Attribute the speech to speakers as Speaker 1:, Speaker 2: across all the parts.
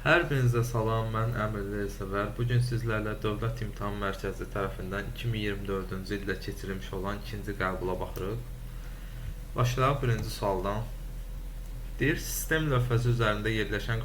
Speaker 1: Hər birinizə salam, mən Əmirli Elsəvər. Bu gün sizlərlə Dövlət İmtahan Mərkəzi tərəfindən 2024-cü ildə keçirilmiş olan ikinci qəbula baxırıq. Başlayaq birinci sualdan. Deyir, sistem lövhəsi üzərində yerləşən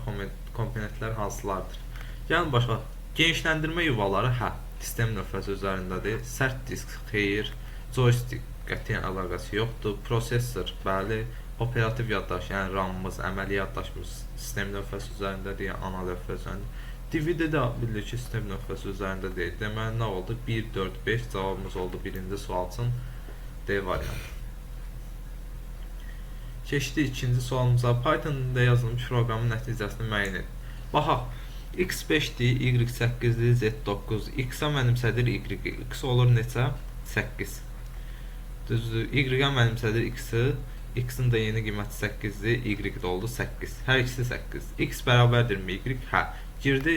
Speaker 1: komponentlər hansılardır? Gəlin başqa. Genişləndirmə yuvaları, hə, sistem lövhəsi üzərindədir. Sərt disk, xeyir. Joystick qətiyyən əlaqəsi yoxdur. Prosessor, bəli. Operativ yaddaş, yəni RAM-ımız, əməli yaddaşımız sistem lövhəsi üzərindədir, yəni ana lövhə üzərində. DVD də bilirik ki, sistem lövhəsi üzərində deyil. Deməli, nə oldu? 1, 4, 5 cavabımız oldu birinci sual üçün D variantı. Keçdik ikinci sualımıza. Python-da yazılmış proqramın nəticəsini müəyyən edin. Baxaq. X 5-dir, Y 8-dir, Z 9. X-a mənimsədir Y. X olur neçə? 8. Düzdür. Y-a mənimsədir X-i. X-in də yeni qiyməti 8-dir, Y də oldu 8. Hər ikisi 8. X bərabərdirmi Y? Hə. Girdi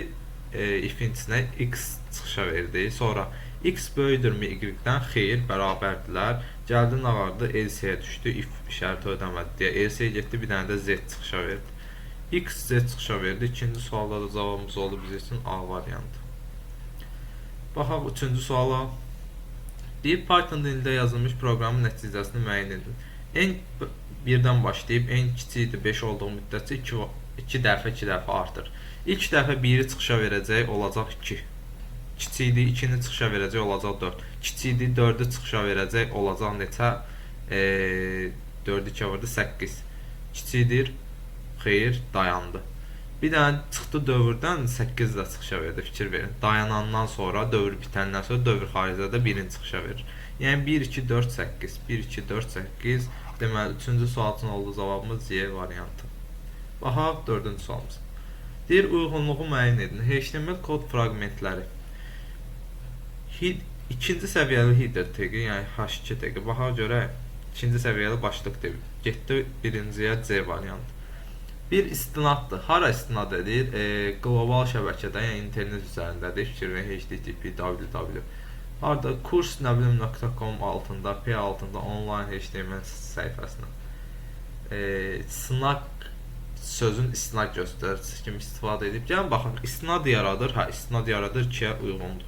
Speaker 1: if-in içinə, X çıxışa verdi. Sonra X böyükdürmü Y-dən? Xeyr, bərabərdirlər. Gəldi nə vardı? Else-yə düşdü. If şərti ödəmədi deyə else-yə getdi, bir dənə də Z çıxışa verdi. X Z çıxışa verdi. İkinci sualda da cavabımız oldu bizim üçün A variantı. Baxaq üçüncü suala. Deyir, Python dilində yazılmış proqramın nəticəsini müəyyən edin. N birdən başlayıb n kiçikdir 5 olduğu müddətcə 2 dəfə 2 dəfə artır. İlk dəfə 1-i çıxışa verəcək, olacaq 2. Kiçikdir 2-ni çıxışa verəcək, olacaq 4. Kiçikdir 4-ü çıxışa verəcək, olacaq neçə? 4-ü 2 vurdu 8. Kiçikdir, xeyr, dayandı. Bir dənə çıxdı dövrdən 8 də çıxışa verdi, fikir verin. Dayanandan sonra, dövr bitəndən sonra dövr xaricdə də 1-ni çıxışa verir. Yəni 1, 2, 4, 8. 1, 2, 4, 8. Deməli, üçüncü sual üçün oldu cavabımız C variantı. Baxaq dördüncü sualımıza. Deyir, uyğunluğu müəyyən edin. HTML kod fraqmentləri. İkinci səviyyəli header tagi, yəni H2 tagi. Baxaq görək. İkinci səviyyəli başlıq tagi. Getdi birinciyə, C variantı. Bir istinaddır. Hara istinad edir? Qlobal şəbəkədə, yəni internet üzərindədir. Fikir verin, HTTP www. Harda kurs nə bilim .com altında, P altında online HTML səhifəsinə. Sınaq sözün istinad göstəricisi kimi istifadə edib. Gəlin baxaq, istinad yaradır. Hə, istinad yaradır, 2-yə uyğundur.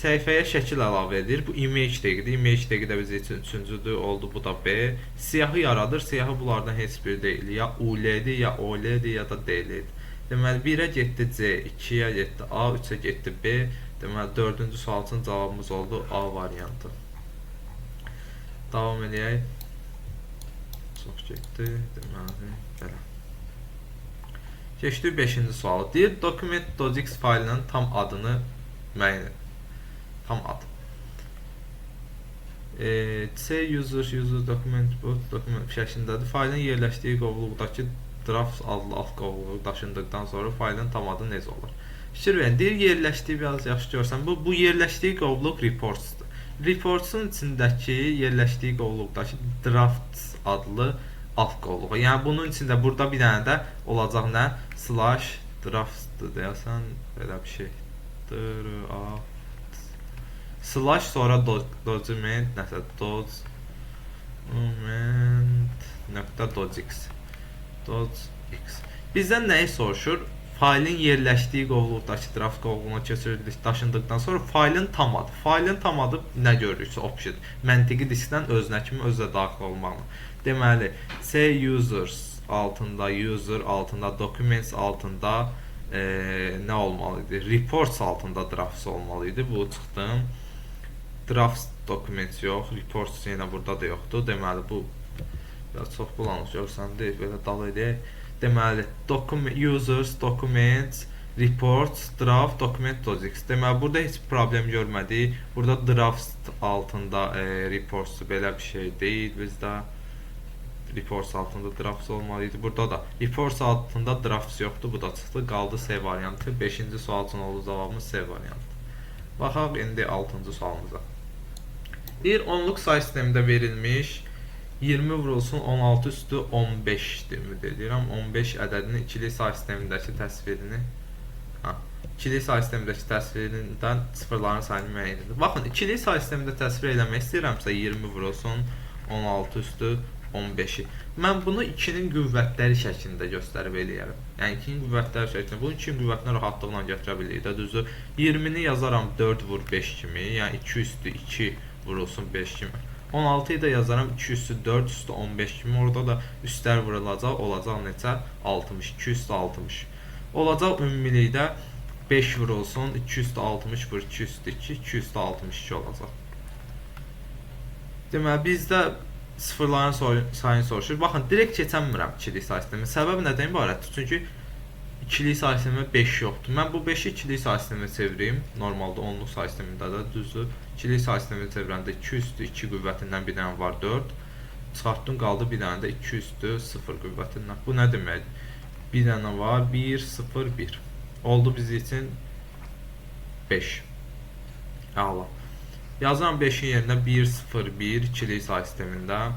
Speaker 1: Səhifəyə şəkil əlavə edir. Bu image tagidir. Image tagi də bizim üçün üçüncüdür. Oldu bu da B. Siyahı yaradır. Siyahı bunlardan heç biri deyil. Ya UL-dir, ya OL-dir, ya da DL-dir. Deməli 1-ə getdi C, 2-yə getdi A, 3-ə getdi B. Deməli dördüncü sual üçün cavabımız oldu A variantı. Davam eləyək. Çox getdi. Deməli belə. Keçdik 5-ci suala. Deyir, document.docx faylının tam adını müəyyən edin. Tam ad. C user user document bu document şəklindədir. Faylın yerləşdiyi qovluqdakı drafts adlı alt qovluğu daşındıqdan sonra faylın tam adı necə olar? Fikir verin, deyir yerləşdiyi, biraz yaxşı görsən, bu yerləşdiyi qovluq reportsdur. Reports'un içindəki yerləşdiyi qovluqdakı drafts adlı alt qovluğa. Yəni bunun içində burada bir dənə də olacaq nə? Slash drafts'dır deyəsən, belə bir şey. Draft slash sonra document nəsə document nöqtə docx docx. Bizdən nəyi soruşur? Faylın yerləşdiyi qovluqdakı draft qovluğuna keçirildik, daşındıqdan sonra faylın tam adı. Faylın tam adı nə görürüksə option. Məntiqi diskdən özünə kimi özü də daxil olmalı. Deməli, C users altında, user altında, documents altında nə olmalı idi? Reports altında drafts olmalı idi. Bu çıxdım. Drafts documents yox, reports yenə burada da yoxdur. Deməli bu biraz çox bulanıq görsəndi, belə dal edək. Deməli, document, users, documents, reports, draft, document docx. Deməli burada heç problem görmədik. Burada drafts altında reports belə bir şey deyil bizdə. Reports altında drafts olmalı idi. Burada da reports altında drafts yoxdur. Bu da çıxdı. Qaldı C variantı. 5-ci sual üçün oldu cavabımız C variantı. Baxaq indi 6-cı sualımıza. Deyir, onluq say sistemində verilmiş 20 vurulsun 16 üstü 15-dir ümid edirəm. 15 ədədinin ikili say sistemindəki təsvirini, ha, ikili say sistemindəki təsvirindən sıfırların sayını müəyyən edin. Baxın, ikili say sistemində təsvir eləmək istəyirəmsə 20 vurulsun 16 üstü 15-i. Mən bunu 2-nin qüvvətləri şəklində göstərib eləyərəm. Yəni 2-nin qüvvətləri şəklində. Bunu 2-nin qüvvətinə rahatlıqla gətirə bilirik də, düzdür. 20-ni yazaram 4 vur 5 kimi, yəni 2 üstü 2 vurulsun 5 kimi. 16-yı da yazaram 2 üstü 4 üstü 15 kimi. Orada da üstlər vurulacaq, olacaq neçə? 60, 2 üstü 60. Olacaq ümumilikdə 5 vurulsun, 2 üstü 60 vur 2 üstü 2, 2 üstü 62 olacaq. Deməli, bizdə sıfırların sayını soruşur. Baxın, direkt keçəmirəm ikilik say sistemi. Səbəb nədən ibarətdir? Çünki ikilik say sistemində 5 yoxdur. Mən bu 5-i ikilik say sisteminə çevireyim. Normalda onluq say sistemində də düzdür. İkilik say sisteminə çevirəndə 2 üstü 2 qüvvətindən bir dənə var 4. Çıxartdım, qaldı bir dənə də 2 üstü 0 qüvvətindən. Bu nə deməkdir? Bir dənə var 1, 0, 1. Oldu biz üçün 5. Əla. Yazıram 5-in yerinə 1, 0, 1 ikilik say sistemində.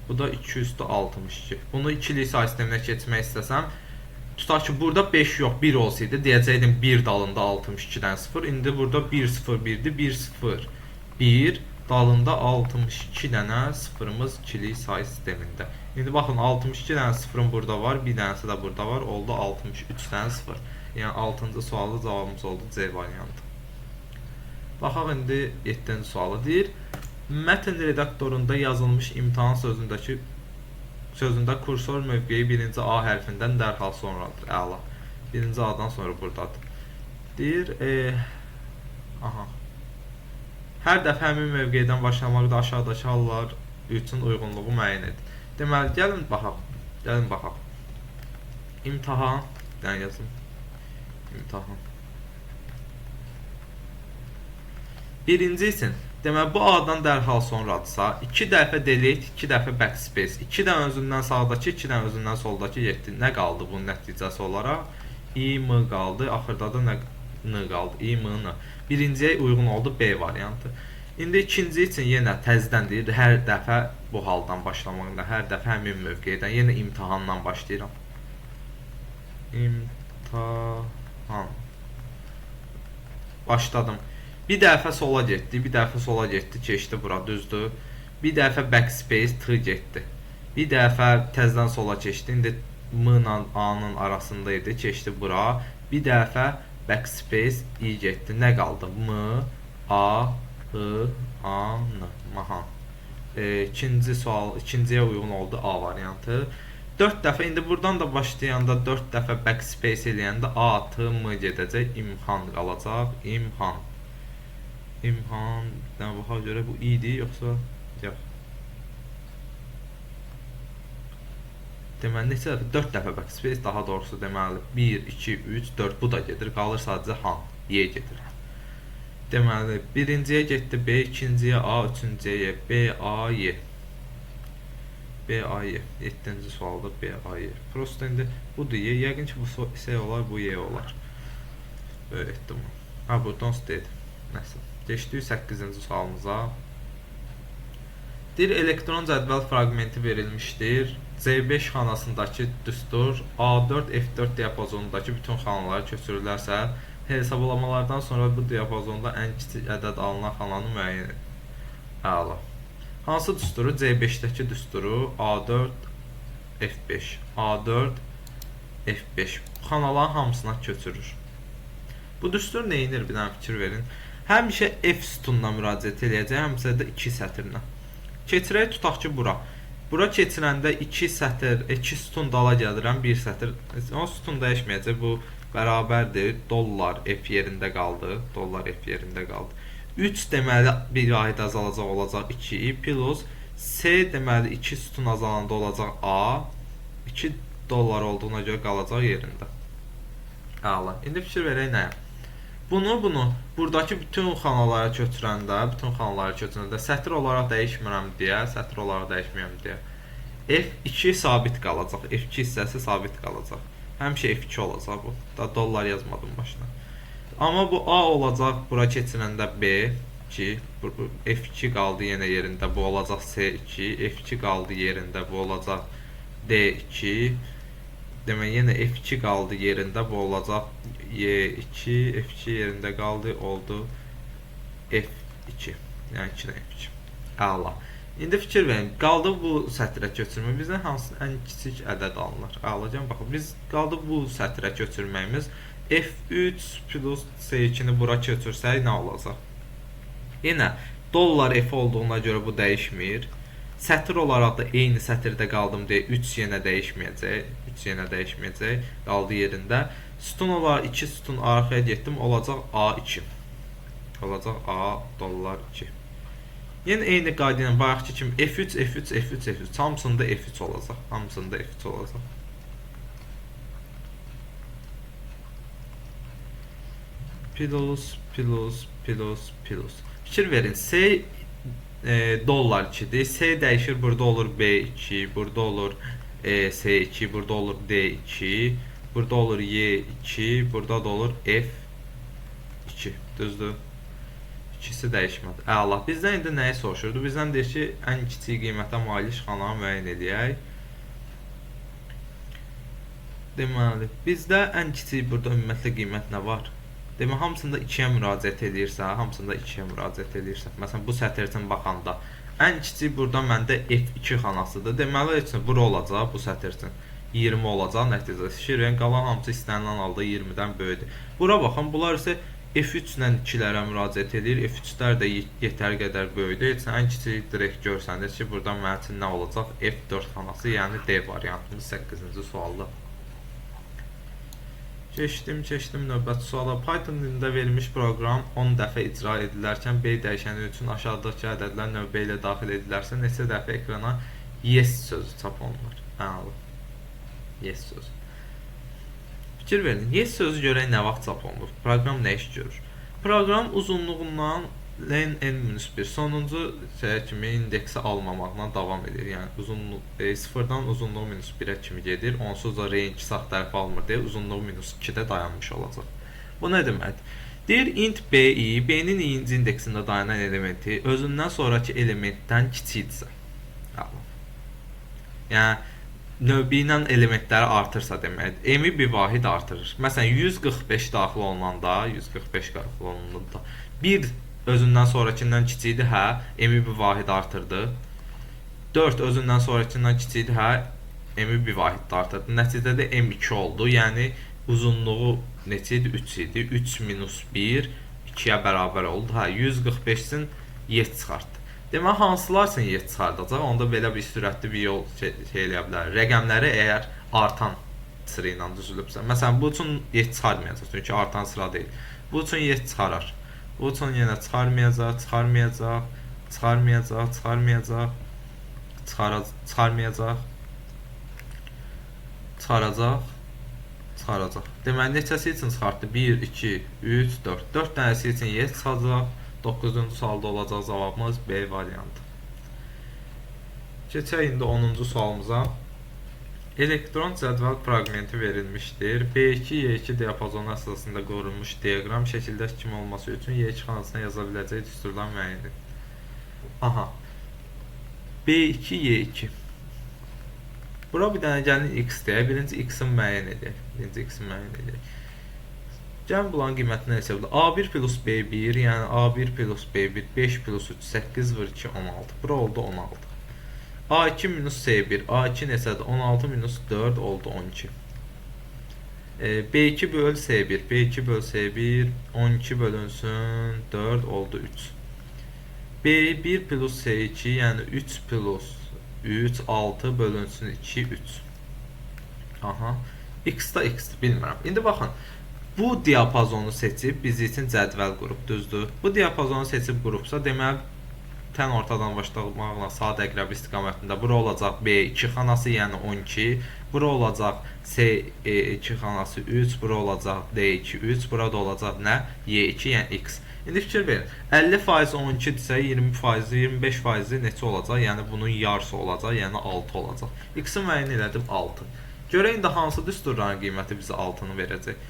Speaker 1: Bu da 2 üstü 62. Bunu ikilik say sisteminə keçmək istəsəm, tutaq ki, burada 5 yox, 1 olsaydı, deyəcəkdim 1 dalında 62-dən 0. İndi burada 1, 0, 1-dir. 1, 0, 1 dalında 62 dənə sıfırımız ikilik say sistemində. İndi baxın, 62 dənə sıfırım burada var, bir dənəsi də burada var. Oldu 63 dənə sıfır. Yəni 6-cı sualda cavabımız oldu C variantı. Baxaq indi 7-ci sualı deyir. Mətn redaktorunda yazılmış imtahan sözündə kursor mövqeyi birinci A hərfindən dərhal sonradır. Əla. Birinci A-dan sonra buradadır. Deyir, aha. Hər dəfə həmin mövqeydən başlamaqda aşağıdakı hallar üçün uyğunluğu müəyyən edin. Deməli, gəlin baxaq. Gəlin baxaq. İmtahan, yəni yazım. İmtahan. Birinci üçün, deməli, bu A-dan dərhal sonradırsa, 2 dəfə delete, 2 dəfə backspace, 2 dənə özündən sağdakı, 2 dənə özündən soldakı getdi. Nə qaldı bunun nəticəsi olaraq? I, M qaldı, axırda da nə, N qaldı. I, M, N. Birinciyə uyğun oldu B variantı. İndi ikinci üçün yenə təzədən deyir, hər dəfə bu haldan başlamaqla, hər dəfə həmin mövqeydən, yenə imtahandan başlayıram. İmtahan. Başladım. Bir dəfə sola getdi, bir dəfə sola getdi, keçdi bura, düzdür. Bir dəfə backspace T getdi. Bir dəfə təzədən sola keçdi, indi M ilə A-nın arasında idi, keçdi bura. Bir dəfə backspace I getdi. Nə qaldı? M, A, H, A, N. Mahan. İkinci sual, ikinciyə uyğun oldu A variantı. 4 dəfə, indi buradan da başlayanda 4 dəfə backspace eləyəndə A, T, M gedəcək, imxan qalacaq, imxan. İmxan, nə baxa görə bu I idi, yoxsa yox. Deməli, neçə dəfə? 4 dəfə backspace, daha doğrusu deməli 1, 2, 3, 4 bu da gedir, qalır sadəcə han, Y gedir. Deməli, birinciyə getdi B, ikinciyə A, üçüncüyə Y, B, A, Y. B, A, Y. 7-ci sualda B, A, Y. Prosto indi budur Y, yəqin ki bu C olar, bu Y olar. Böyük etdim. Ha, bu don't dedi. Nəsə. Keçdik 8-ci sualımıza. Deyir, elektron cədvəl fraqmenti verilmişdir. C5 xanasındakı düstur A4, F4 diapazonundakı bütün xanalara köçürülərsə, hesablamalardan sonra bu diapazonda ən kiçik ədəd alınan xananı müəyyən edin. Əla. Hansı düsturu? C5-dəki düsturu A4, F5. A4, F5. Xanaların hamısına köçürür. Bu düstur nə edir? Bir dənə fikir verin. Həmişə F sütununa müraciət eləyəcək, həmişə də 2 sətirlə. Keçirək, tutaq ki, bura. Bura keçirəndə 2 sətir, 2 sütun dala gəlirəm, 1 sətir. O sütun dəyişməyəcək, bu bərabərdir. Dollar F yerində qaldı. Dollar F yerində qaldı. 3 deməli, bir vahid azalacaq, olacaq 2 plus C deməli, 2 sütun azalanda olacaq A. 2 dollar olduğuna görə qalacaq yerində. Əla. İndi fikir verək nəyə? Bunu buradakı bütün xanalara köçürəndə, sətir olaraq dəyişmirəm deyə, F2 sabit qalacaq. F2 hissəsi sabit qalacaq. Həmişə F2 olacaq bu. Da dollar yazmadım başına. Amma bu A olacaq, bura keçirəndə B2, F2 qaldı yenə yerində, bu olacaq C2, F2 qaldı yerində, bu olacaq D2. Demək, yenə F2 qaldı yerində, bu olacaq Y2, F2 yerində qaldı, oldu F2. Yəni 2 də F2. Əla. İndi fikir verin, qaldı bu sətrə köçürmə. Bizdən hansı ən kiçik ədəd alınır? Alacağım, baxın, biz qaldı bu sətrə köçürməyimiz. F3 plus C2-ni bura köçürsək nə olacaq? Yenə dollar F olduğuna görə bu dəyişmir. Sətr olaraq da eyni sətirdə qaldım deyə 3 yenə dəyişməyəcək. 3 yenə dəyişməyəcək, qaldı yerində. Sütun olaraq 2 sütun arxaya getdim, olacaq A2. Olacaq A dollar 2. Yenə eyni qayda ilə bayaqki kimi F3, F3, F3, F3. Hamısında F3 olacaq. Hamısında F3 olacaq. Plus, plus, plus, plus. Fikir verin, C dollar 2-dir. C dəyişir, burada olur B2, burada olur C2, burada olur D2, burada olur Y2, burada da olur F2. Düzdür? İkisi dəyişmədi. Əla. Bizdən indi nəyi soruşurdu? Bizdən deyir ki, ən kiçik qiymətə malik xananı müəyyən eləyək. Deməli, bizdə ən kiçik burada ümumiyyətlə qiymət nə var? Deməli, hamısında 2-yə müraciət eləyirsə, hamısında 2-yə müraciət eləyirsə, məsələn, bu sətr üçün baxanda ən kiçik burada məndə F2 xanasıdır. Deməli, üçün bura olacaq, bu sətr üçün 20 olacaq nəticəsi. Fikir verin, qalan hamısı istənilən halda 20-dən böyükdür. Bura baxın, bunlar isə F3 ilə 2-lərə müraciət eləyir. F3-lər də yetər qədər böyükdür. Heç ən kiçik direkt görsənir ki, buradan mənim üçün nə olacaq? F4 xanası, yəni D variantımız 8-ci sualda. Keçdim növbəti suala. Python dilində verilmiş proqram 10 dəfə icra edilərkən B dəyişəni üçün aşağıdakı ədədlər növbə ilə daxil edilərsə, neçə dəfə ekrana yes sözü çap olunur? Əla. Yes sözü. Fikir verin, yes sözü görək nə vaxt çap olunur? Proqram nə iş görür? Proqram uzunluğundan len n-1 sonuncu şeyə kimi indeksi almamaqla davam edir. Yəni uzunluq sıfırdan uzunluğu -1-ə kimi gedir. Onsuz da range sağ tərəfə almır deyə uzunluğu -2-də dayanmış olacaq. Bu nə deməkdir? Deyir int BI, B-nin i-inci indeksində dayanan elementi özündən sonraki elementdən kiçikdirsə. Yəni növbə ilə elementləri artırsa deməkdir. M-i bir vahid artırır. Məsələn 145 daxil olunanda, 145 daxil olunanda 1 özündən sonrakindən kiçikdir, hə, M-i bir vahid artırdı. 4 özündən sonrakindən kiçikdir, hə, M-i bir vahid artırdı. Nəticədə M2 oldu. Yəni uzunluğu neçə idi? 3 idi. 3 minus 1 2-yə bərabər oldu. Hə, 145 üçün yes çıxartdı. Deməli, hansılar üçün yes çıxardacaq? Onda belə bir sürətli bir yol şey eləyə bilər. Rəqəmləri əgər artan sıra ilə düzülübsə. Məsələn, bu üçün yes çıxartmayacaq, çünki artan sıra deyil. Bu üçün yes çıxarar. Bu üçün yenə çıxarmayacaq, çıxarmayacaq, çıxarmayacaq, çıxarmayacaq, çıxarmayacaq, çıxaracaq, çıxaracaq. Deməli, neçəsi üçün çıxartdı? 1, 2, 3, 4. 4 dənəsi üçün yes çıxacaq. 9-cu sualda olacaq cavabımız B variantı. Keçək indi 10-cu sualımıza. Elektron cədvəl fraqmenti verilmişdir. B2, Y2 diapazonu əsasında qorunmuş diaqram şəkildəki kimi olması üçün Y2 xanasına yaza biləcək düsturlar müəyyən edin. Aha. B2, Y2. Bura bir dənə gəlin X deyə. Birinci X-i müəyyən edək. Birinci X-i müəyyən edək. Gəlin bulanın qiymətini hesablayaq. A1 plus B1, yəni A1 plus B1, 5 plus 3, 8 vur 2, 16. Bura oldu 16. A2 minus C1, A2 neçədir? 16 minus 4 oldu 12. B2 böl C1, B2 böl C1, 12 bölünsün 4 oldu 3. B1 plus C2, yəni 3 plus 3, 6 bölünsün 2, 3. Aha. X da X, bilmirəm. İndi baxın. Bu diapazonu seçib biz üçün cədvəl qurub, düzdür? Bu diapazonu seçib qurubsa, deməli tən ortadan başlamaqla saat əqrəbi istiqamətində bura olacaq B2 xanası, yəni 12, bura olacaq C2 xanası 3, bura olacaq D2 3, burada olacaq nə? Y2, yəni X. İndi fikir verin. 50% 12-dirsə, 20%, 25% neçə olacaq? Yəni bunun yarısı olacaq, yəni 6 olacaq. X-i müəyyən elədim 6. Görək indi hansı düsturların qiyməti bizə 6-nı verəcək.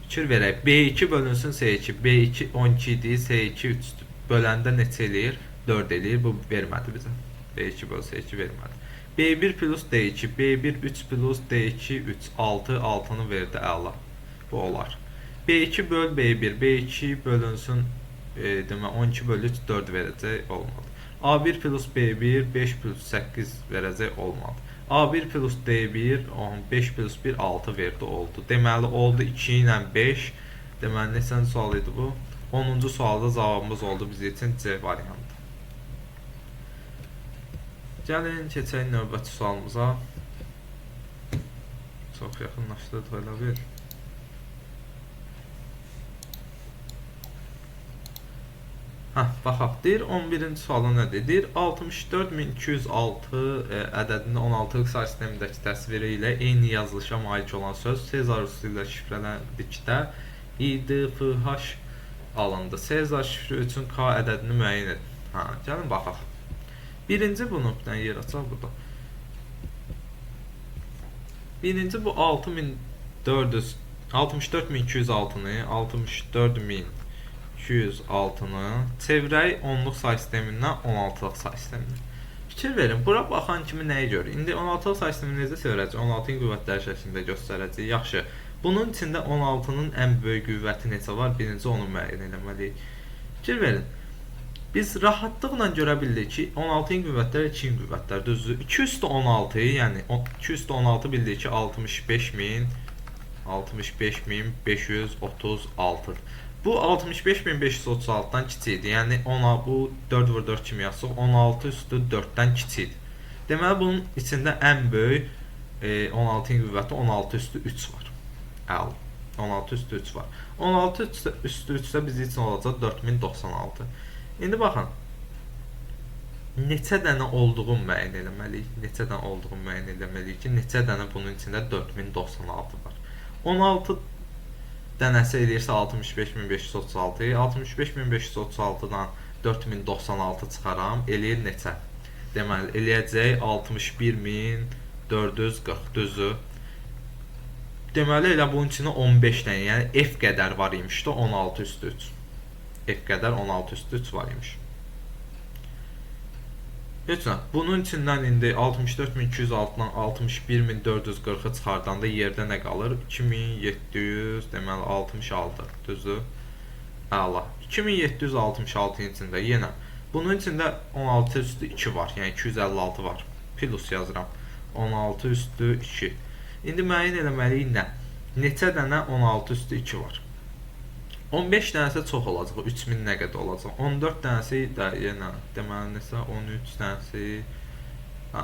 Speaker 1: Fikir verək. B2 bölünsün C2. B2 12 idi, C2 3 böləndə neçə eləyir? 4 eləyir. Bu vermədi bizə. B2 böl C2 vermədi. B1 plus D2. B1 3 plus D2 3. 6. 6-nı verdi. Əla. Bu olar. B2 böl B1. B2 bölünsün demək 12 bölü 3 4 verəcək. Olmadı. A1 plus B1 5 plus 8 verəcək, olmadı. A1 plus D1 5 plus 1 6 verdi, oldu. Deməli oldu 2 ilə 5. Deməli neçənci sual idi bu? 10-cu sualda cavabımız oldu bizim üçün C variantı. Gəlin keçək növbəti sualımıza. Çox yaxınlaşdırdıq elə bil. Hə, baxaq. Deyir 11-ci sualda nədir? Deyir 64206 ədədinin 16-lıq say sistemindəki təsviri ilə eyni yazılışa malik olan söz Sezar üsulu ilə şifrələndikdə IDFH alındı. Sezar şifri üçün K ədədini müəyyən edin. Hə, gəlin baxaq. Birinci bunu bir dənə yer açaq burada. Birinci bu 64206-nı 64206-nı çevirək 10-luq say sistemindən 16-lıq say sisteminə. Fikir verin, bura baxan kimi nəyi görür? İndi 16-lıq say sistemini necə çevirəcək? 16-nın qüvvətləri şəklində göstərəcək. Yaxşı. Bunun içində 16-nın ən böyük qüvvəti neçə var? Birinci onu müəyyən eləməliyik. Fikir verin. Biz rahatlıqla görə bildik ki, 16-nın qüvvətləri 2-nin qüvvətləri, düzdür? 2 üstü 16, yəni 2 üstü 16 bildik ki, 65536. Bu 65536-dan kiçikdir. Yəni bu 4 vur 4 kimi yazsaq, 16 üstü 4-dən kiçikdir. Deməli bunun içində ən böyük 16-nın qüvvəti 16 üstü 3 var. Əla. 16 üstü 3 var. 16 üstü 3 də bizim üçün olacaq 4096. İndi baxın. Neçə dənə olduğunu müəyyən eləməliyik. Neçə dənə olduğunu müəyyən eləməliyik ki, neçə dənə bunun içində 4096 var. 16 dənəsi eləyirsə 65536, 65536-dan 4096 çıxaram, eləyir neçə? Deməli, eləyəcək 61440, düzdür? Deməli, elə bunun içində 15 dənə, yəni F qədər var imiş də 16 üstü 3. F qədər 16 üstü 3 var imiş. Heç nə, bunun içindən indi 64206-dan 61440-ı çıxardanda yerdə nə qalır? 2700, deməli 66, düzdür? Əla. 2766-nın içində yenə bunun içində 16 üstü 2 var, yəni 256 var. Plus yazıram. 16 üstü 2. İndi müəyyən eləməliyik nə? Neçə dənə 16 üstü 2 var? 15 dənəsi çox olacaq, 3000 nə qədər olacaq. 14 dənəsi də yenə, deməli nəsə 13 dənəsi, hə,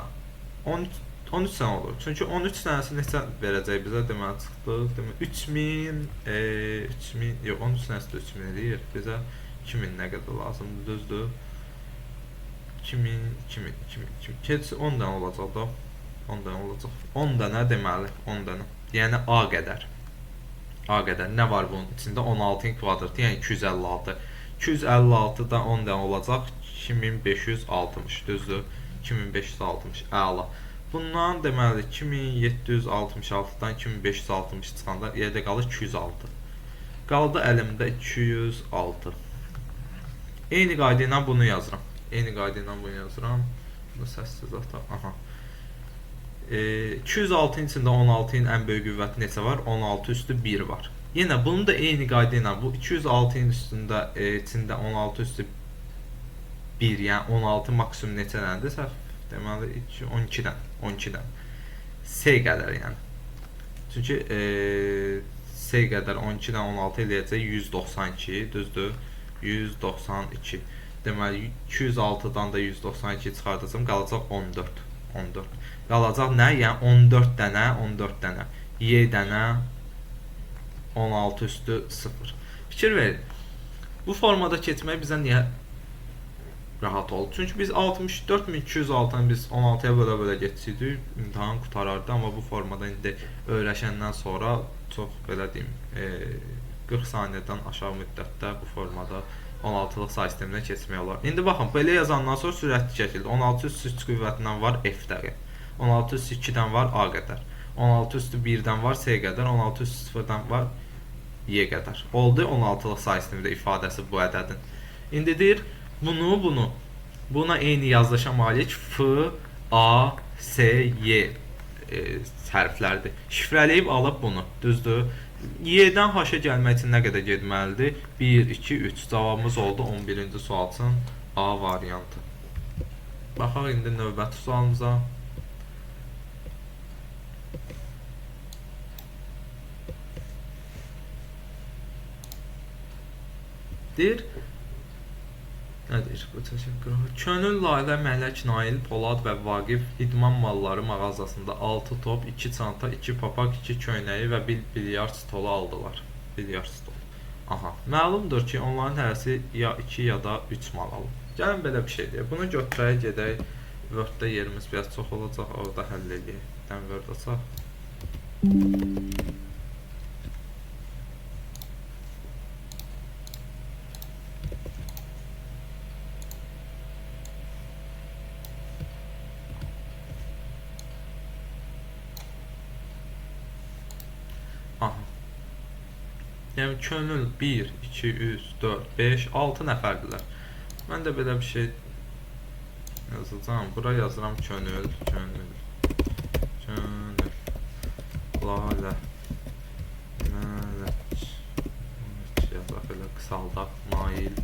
Speaker 1: 13 dənə olur. Çünki 13 dənəsi neçə verəcək bizə, deməli çıxdıq, deməli 3000, 3000, yox, 13 dənəsi də 3000 eləyir, bizə 2000 nə qədər lazımdır, düzdür? 2000, 2000, 2000, 2000, keçsi 10 dənə olacaq da, 10 dənə olacaq. 10 dənə deməli, 10 dənə, yəni A qədər. A qədər. Nə var bunun içində? 16-nın kvadratı, yəni 256. 256-dan 10 dənə olacaq 2560, düzdür? 2560, əla. Bundan deməli 2766-dan 2560 çıxanda yerdə qalır 206. Qaldı əlimdə 206. Eyni qayda ilə bunu yazıram. Eyni qayda ilə bunu yazıram. Bunu səssiz ataq. Aha. 206-nın içində 16-nın ən böyük qüvvəti neçə var? 16 üstü 1 var. Yenə bunu da eyni qayda ilə bu 206-nın üstündə, içində 16 üstü 1, yəni 16 maksimum neçə dənədir? Səhv, deməli 12-dən, 12-dən. C qədər yəni. Çünki C qədər 12-dən 16 eləyəcək 192, düzdür? 192. Deməli 206-dan da 192 çıxardacam, qalacaq 14. 14. Qalacaq nə? Yəni 14 dənə, 14 dənə. Y dənə 16 üstü 0. Fikir verin. Bu formada keçmək bizə niyə rahat oldu? Çünki biz 64206-nı biz 16-ya bölə-bölə getsəydik, imtahan qurtarardı. Amma bu formada indi öyrəşəndən sonra çox belə deyim, 40 saniyədən aşağı müddətdə bu formada 16-lıq say sisteminə keçmək olar. İndi baxın, belə yazandan sonra sürətli şəkildə 16 üstü 3 qüvvətindən var F dəqiq. 16 üstü 2-dən var A qədər. 16 üstü 1-dən var C qədər. 16 üstü 0-dan var Y qədər. Oldu 16-lıq say sistemində ifadəsi bu ədədin. İndi deyir, bunu, buna eyni yazılışa malik F, A, S, Y hərflərdir. Şifrələyib alıb bunu, düzdür? Y-dən H-a gəlmək üçün nə qədər getməlidir? 1, 2, 3. Cavabımız oldu 11-ci sual üçün A variantı. Baxaq indi növbəti sualımıza. Deyir, nə deyir bu təşəkkür? Könül, Lalə, Mələk, Nail, Polad və Vaqif idman malları mağazasında 6 top, 2 çanta, 2 papaq, 2 köynəyi və bir bilyard stolu aldılar. Bilyard stolu. Aha, məlumdur ki, onların hərəsi ya 2 ya da 3 mal alıb. Gəlin belə bir şey deyək. Bunu götürək, gedək. Word-də yerimiz biraz çox olacaq, orada həll eləyək. Bir dənə Word açaq. Aha. Yəni könül 1, 2, 3, 4, 5, 6 nəfərdirlər. Mən də belə bir şey yazacağam. Bura yazıram könül, könül, könül, Lalə, Mələk, yazaq belə qısaldaq, Nail,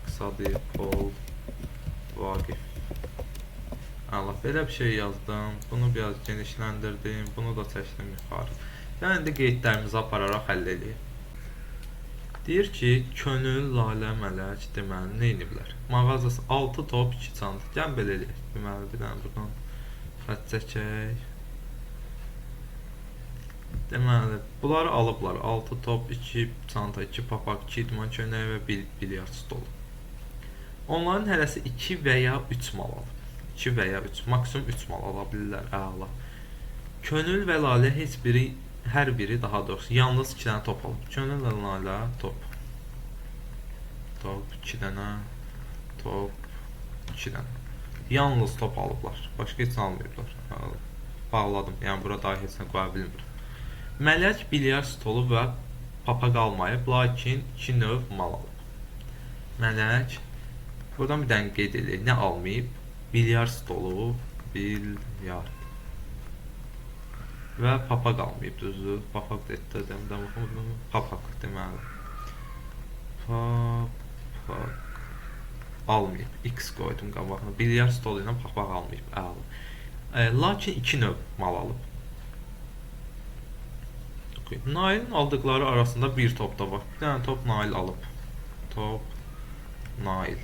Speaker 1: qısa deyil, Pol, Vaqif. Allah, belə bir şey yazdım. Bunu biraz genişləndirdim. Bunu da çəkdim yuxarı. Yəni indi qeydlərimizi apararaq həll eləyək. Deyir ki, Könül, Lalə, Mələk, deməli, nə ediblər? Mağazası 6 top, 2 çanta. Gəlin belə eləyək. Deməli, bir dənə buradan xətt çəkək. Deməli, bunları alıblar. 6 top, 2 çanta, 2 papaq, 2 idman köynəyi və 1 bilyard stolu. Onların hərəsi 2 və ya 3 mal alıb. 2 və ya 3, maksimum 3 mal ala bilirlər. Əla. Könül və Lalə heç biri, hər biri daha doğrusu, yalnız 2 dənə top alıb. Könül və Lalə top. Top, 2 dənə, top, 2 dənə. Yalnız top alıblar. Başqa heç nə almayıblar. Bağladım. Yəni, bura daha heç nə qoya bilmirəm. Mələk bilyard stolu və papaq almayıb, lakin 2 növ mal alıb. Mələk, buradan bir dənə qeyd eləyək. Nə almayıb? Bilyard stolu, bilyard və papaq almayıb, düzdür. Papaq dedi, demdən baxım, papaq deməli. Papaq almayıb. X qoydum qabağına. Bilyard stolu ilə papaq almayıb. Əla. Lakin 2 növ mal alıb. Nailin aldıqları arasında bir top da var. Bir dənə top Nail alıb. Top Nail.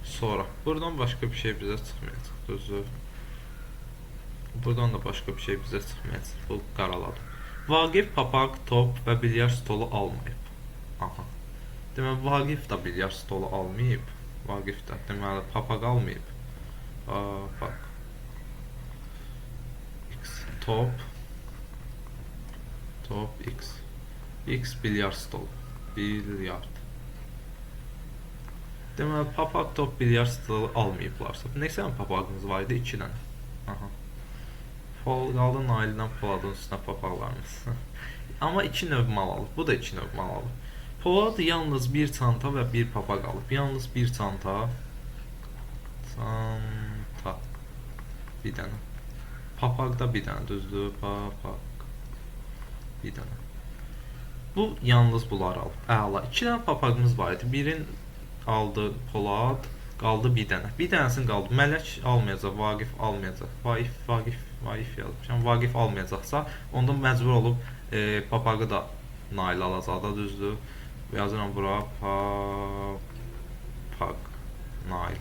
Speaker 1: Sonra buradan başqa bir şey bizə çıxmayacaq, düzdür. Buradan da başqa bir şey bizə çıxmayacaq. Bu qaraladım. Vaqif papaq, top və bilyard stolu almayıb. Aha. Deməli, Vaqif da bilyard stolu almayıb. Vaqif də, deməli, papaq almayıb. Papaq. X, top. Top, X. X bilyard stolu. Bilyard. Deməli, papaq, top, bilyard stolu almayıblarsa. Neçə dənə papaqımız var idi? 2 dənə. Aha. Qaldı Naildən Poladın üstünə papaqlarımız. Amma 2 növ mal alıb. Bu da 2 növ mal alıb. Polad yalnız bir çanta və bir papaq alıb. Yalnız bir çanta. Çanta. Bir dənə. Papaq da bir dənə, düzdür. Papaq. Bir dənə. Bu yalnız bunları alıb. Əla. 2 dənə papaqımız var idi. Birin aldı Polad, qaldı bir dənə. Bir dənəsini qaldı. Mələk almayacaq, Vaqif almayacaq. Vaif, Vaqif, Vaif yazmışam. Vaqif almayacaqsa, onda məcbur olub papağı da Nail alacaq da, düzdür. Yazıram bura papaq Nail.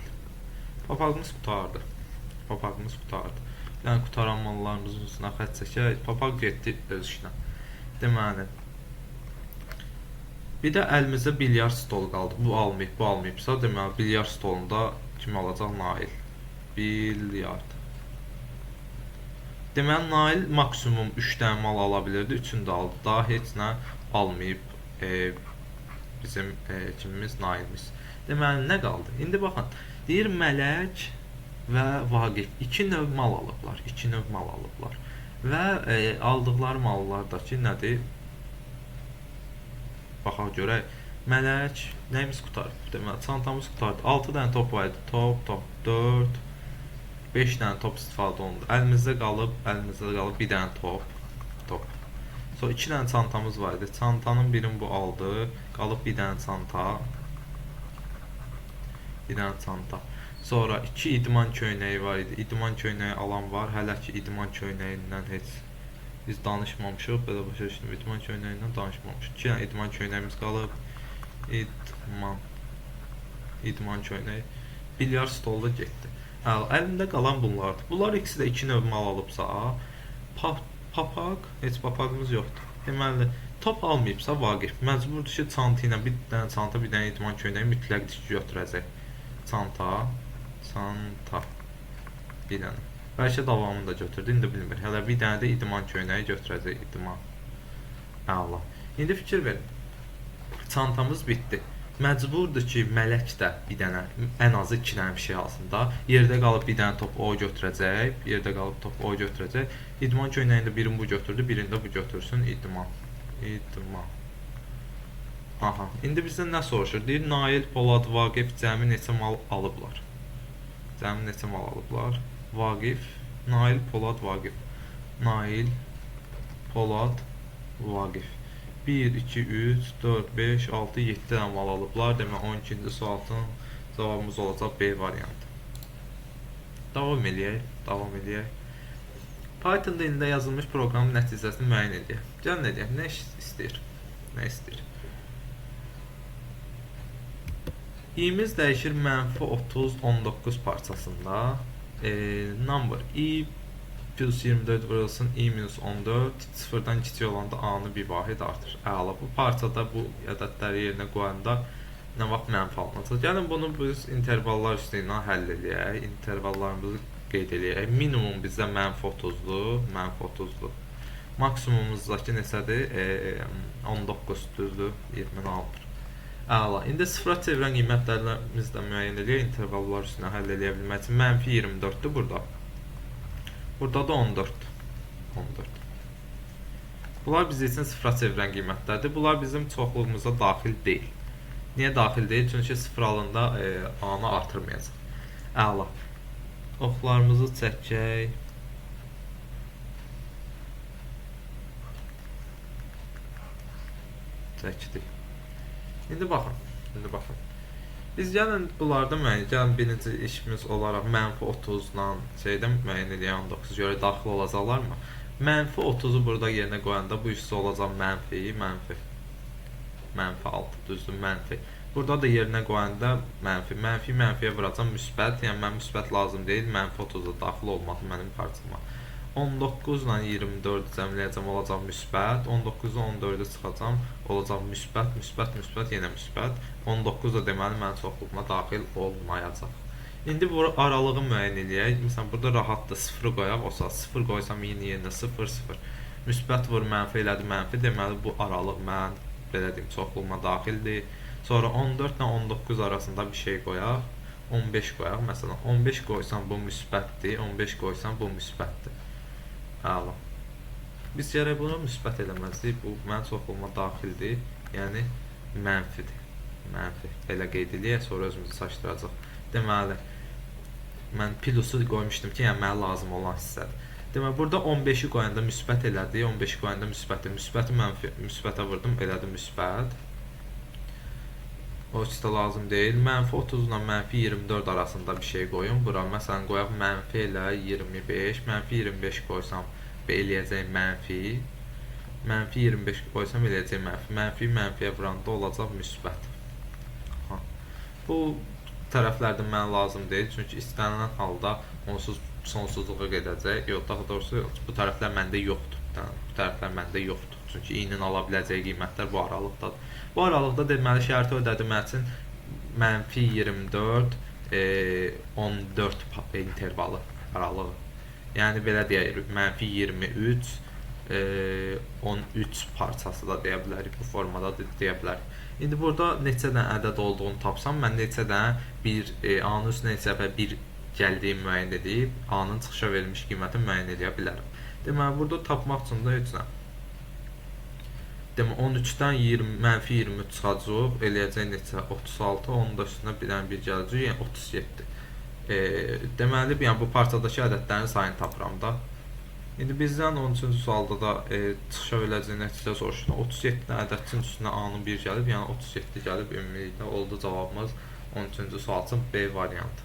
Speaker 1: Papağımız qurtardı. Papağımız qurtardı. Yəni qurtaran mallarımızın üstünə xətt çəkək. Papaq getdi öz işinə. Deməli, bir də əlimizdə bilyard stolu qaldı. Bu almayıb, bu almayıbsa, deməli, bilyard stolunda kim alacaq? Nail. Bilyard. Deməli, Nail maksimum 3 dənə mal ala bilirdi. 3-ünü də aldı. Daha heç nə almayıb bizim kimimiz, Nailimiz. Deməli, nə qaldı? İndi baxın, deyir Mələk və Vaqif 2 növ mal alıblar. 2 növ mal alıblar. Və aldıqları mallardakı nədir? Baxaq görək. Mələk, nəyimiz qurtardı? Deməli, çantamız qurtardı. 6 dənə top var idi. Top, top, 4, 5 dənə top istifadə olundu. Əlimizdə qalıb bir dənə top, top. Sonra 2 dənə çantamız var idi. Çantanın birini bu aldı. Qalıb bir dənə çanta. Bir dənə çanta. Sonra 2 idman köynəyi var idi. İdman köynəyi alan var. Hələ ki idman köynəyindən heç biz danışmamışıq. Belə başa düşdüm. İdman köynəyindən danışmamışıq. 2 dənə idman köynəyimiz qalıb. İdman köynəyi. Bilyard stolu da getdi. Əlimdə qalan bunlardır. Bunlar ikisi də 2 növ mal alıbsa, papaq, heç papaqımız yoxdur. Deməli, top almayıbsa Vaqif məcburdur ki, çanta ilə bir dənə çanta, bir dənə idman köynəyi mütləqdir ki, götürəcək. Çanta, bir dənə. Bəlkə davamını da götürdü, indi bilmir. Hələ bir dənə də idman köynəyi götürəcək, idman. Əla. İndi fikir verin. Çantamız bitdi. Məcburdur ki, Mələk də bir dənə, ən azı 2 dənə bir şey alsın da. Yerdə qalıb bir dənə top o götürəcək. Yerdə qalıb top o götürəcək. İdman köynəyini də birini bu götürdü, birini də bu götürsün. İdman. Aha. İndi bizdən nə soruşur? Deyir, Nail, Polad, Vaqif cəmi neçə mal alıblar? Cəmi neçə mal alıblar? Vaqif, Nail, Polad, Vaqif. Nail, Polad, Vaqif. 1, 2, 3, 4, 5, 6, 7 dənə mal alıblar. Demək, 12-ci sualın cavabımız olacaq B variantı. Davam eləyək. Python dilində yazılmış proqramın nəticəsini müəyyən edək. Gəlin edək. Nə istəyir? İ-miz dəyişir mənfi 30, 19 parçasında. Number i plus 24 vurulsun, i minus 14, sıfırdan kiçik olanda a-nı bir vahid artır. Əla, bu parçada bu ədədləri yerinə qoyanda nə vaxt mənfi alınacaq. Gəlin bunu biz intervallar üstü ilə həll eləyək. İntervallarımızı qeyd eləyək. Minimum bizdə mənfi 30-dur, mənfi 30-dur. Maksimumumuzdakı neçədir? 19 düzdür, 20-ni almır. Əla, indi sıfıra çevirən qiymətlərimizi də müəyyən eləyək. İntervallar üstünə həll eləyə bilmək üçün mənfi 24-dür burada. Burada da 14. 14. Bunlar biz üçün sıfıra çevirən qiymətlərdir. Bunlar bizim çoxluğumuza daxil deyil. Niyə daxil deyil? Çünki sıfır alında A-nı artırmayacaq. Əla. Oxlarımızı çəkək. Çəkdik. İndi baxın. Biz gəlin bunlarda müəyyən, gəlin birinci işimiz olaraq mənfi 30-la şeydən müəyyən eləyək 19 görə daxil olacaqlarmı? Mənfi 30-u burada yerinə qoyanda bu hissə olacaq mənfi, mənfi 6, düzdür, mənfi. Burada da yerinə qoyanda mənfi, mənfi, mənfiyə vuracam müsbət, yəni mən müsbət lazım deyil, mənfi 30-da daxil olmadı mənim parçama. 19 ilə 24-ü cəmləyəcəm, olacaq müsbət. 19-dan 14-ü çıxacam, olacaq müsbət, müsbət, müsbət, yenə müsbət. 19 da deməli mənim çoxluğuma daxil olmayacaq. İndi bu aralığı müəyyən eləyək. Məsələn, burada rahatdır, 0-ı qoyaq. O saat 0 qoysam yenə yerinə 0, 0. Müsbət vur, mənfi elədi, mənfi. Deməli, bu aralıq mən, belə deyim, çoxluğuma daxildir. Sonra 14 ilə 19 arasında bir şey qoyaq. 15 qoyaq. Məsələn, 15 qoysam bu müsbətdir, 15 qoysam bu müsbətdir. Əla. Biz gərək bunu müsbət eləməzdik. Bu mənim çoxluğuma daxildir. Yəni mənfidir. Mənfi. Belə qeyd eləyək, sonra özümüzü çaşdıracaq. Deməli, mən plusu qoymuşdum ki, yəni mənə lazım olan hissədir. Deməli, burada 15-i qoyanda müsbət elədi, 15-i qoyanda müsbəti, müsbəti mənfi, müsbətə vurdum, elədi müsbət. O heç də lazım deyil. Mənfi 30 ilə mənfi 24 arasında bir şey qoyun. Bura məsələn qoyaq mənfi elə 25. Mənfi 25 qoysam eləyəcək mənfi. Mənfi 25 qoysam eləyəcək mənfi. Mənfi mənfiyə vuranda olacaq müsbət. Aha. Bu tərəflərdə mənə lazım deyil. Çünki istənilən halda onsuz sonsuzluğa gedəcək. Yox, daha doğrusu bu tərəflər məndə yoxdur. Bu tərəflər məndə yoxdur. Çünki i-nin ala biləcəyi qiymətlər bu aralıqdadır. Bu aralıqda deməli şərti ödədi mənim üçün mənfi 24, 14 intervalı aralığı. Yəni belə deyək, mənfi 23, 13 parçası da deyə bilərik, bu formada da deyə bilərik. İndi burada neçə dənə ədəd olduğunu tapsam, mən neçə dənə bir A-nın üstünə neçə dəfə bir gəldiyini müəyyən edib, A-nın çıxışa verilmiş qiymətini müəyyən edə bilərəm. Deməli, burada tapmaq üçün də heç nə. Deməli, 13-dən mənfi 23 çıxacaq, eləyəcək neçə? 36, onun da üstünə bir dənə bir gələcək, yəni 37. Deməli, yəni bu parçadakı ədədlərin sayını tapıram da. İndi bizdən 13-cü sualda da çıxışa veriləcək nəticə soruşur. 37 dənə ədədin üstünə A-nın 1 gəlib, yəni 37 gəlib ümumilikdə oldu cavabımız 13-cü sual üçün B variantı.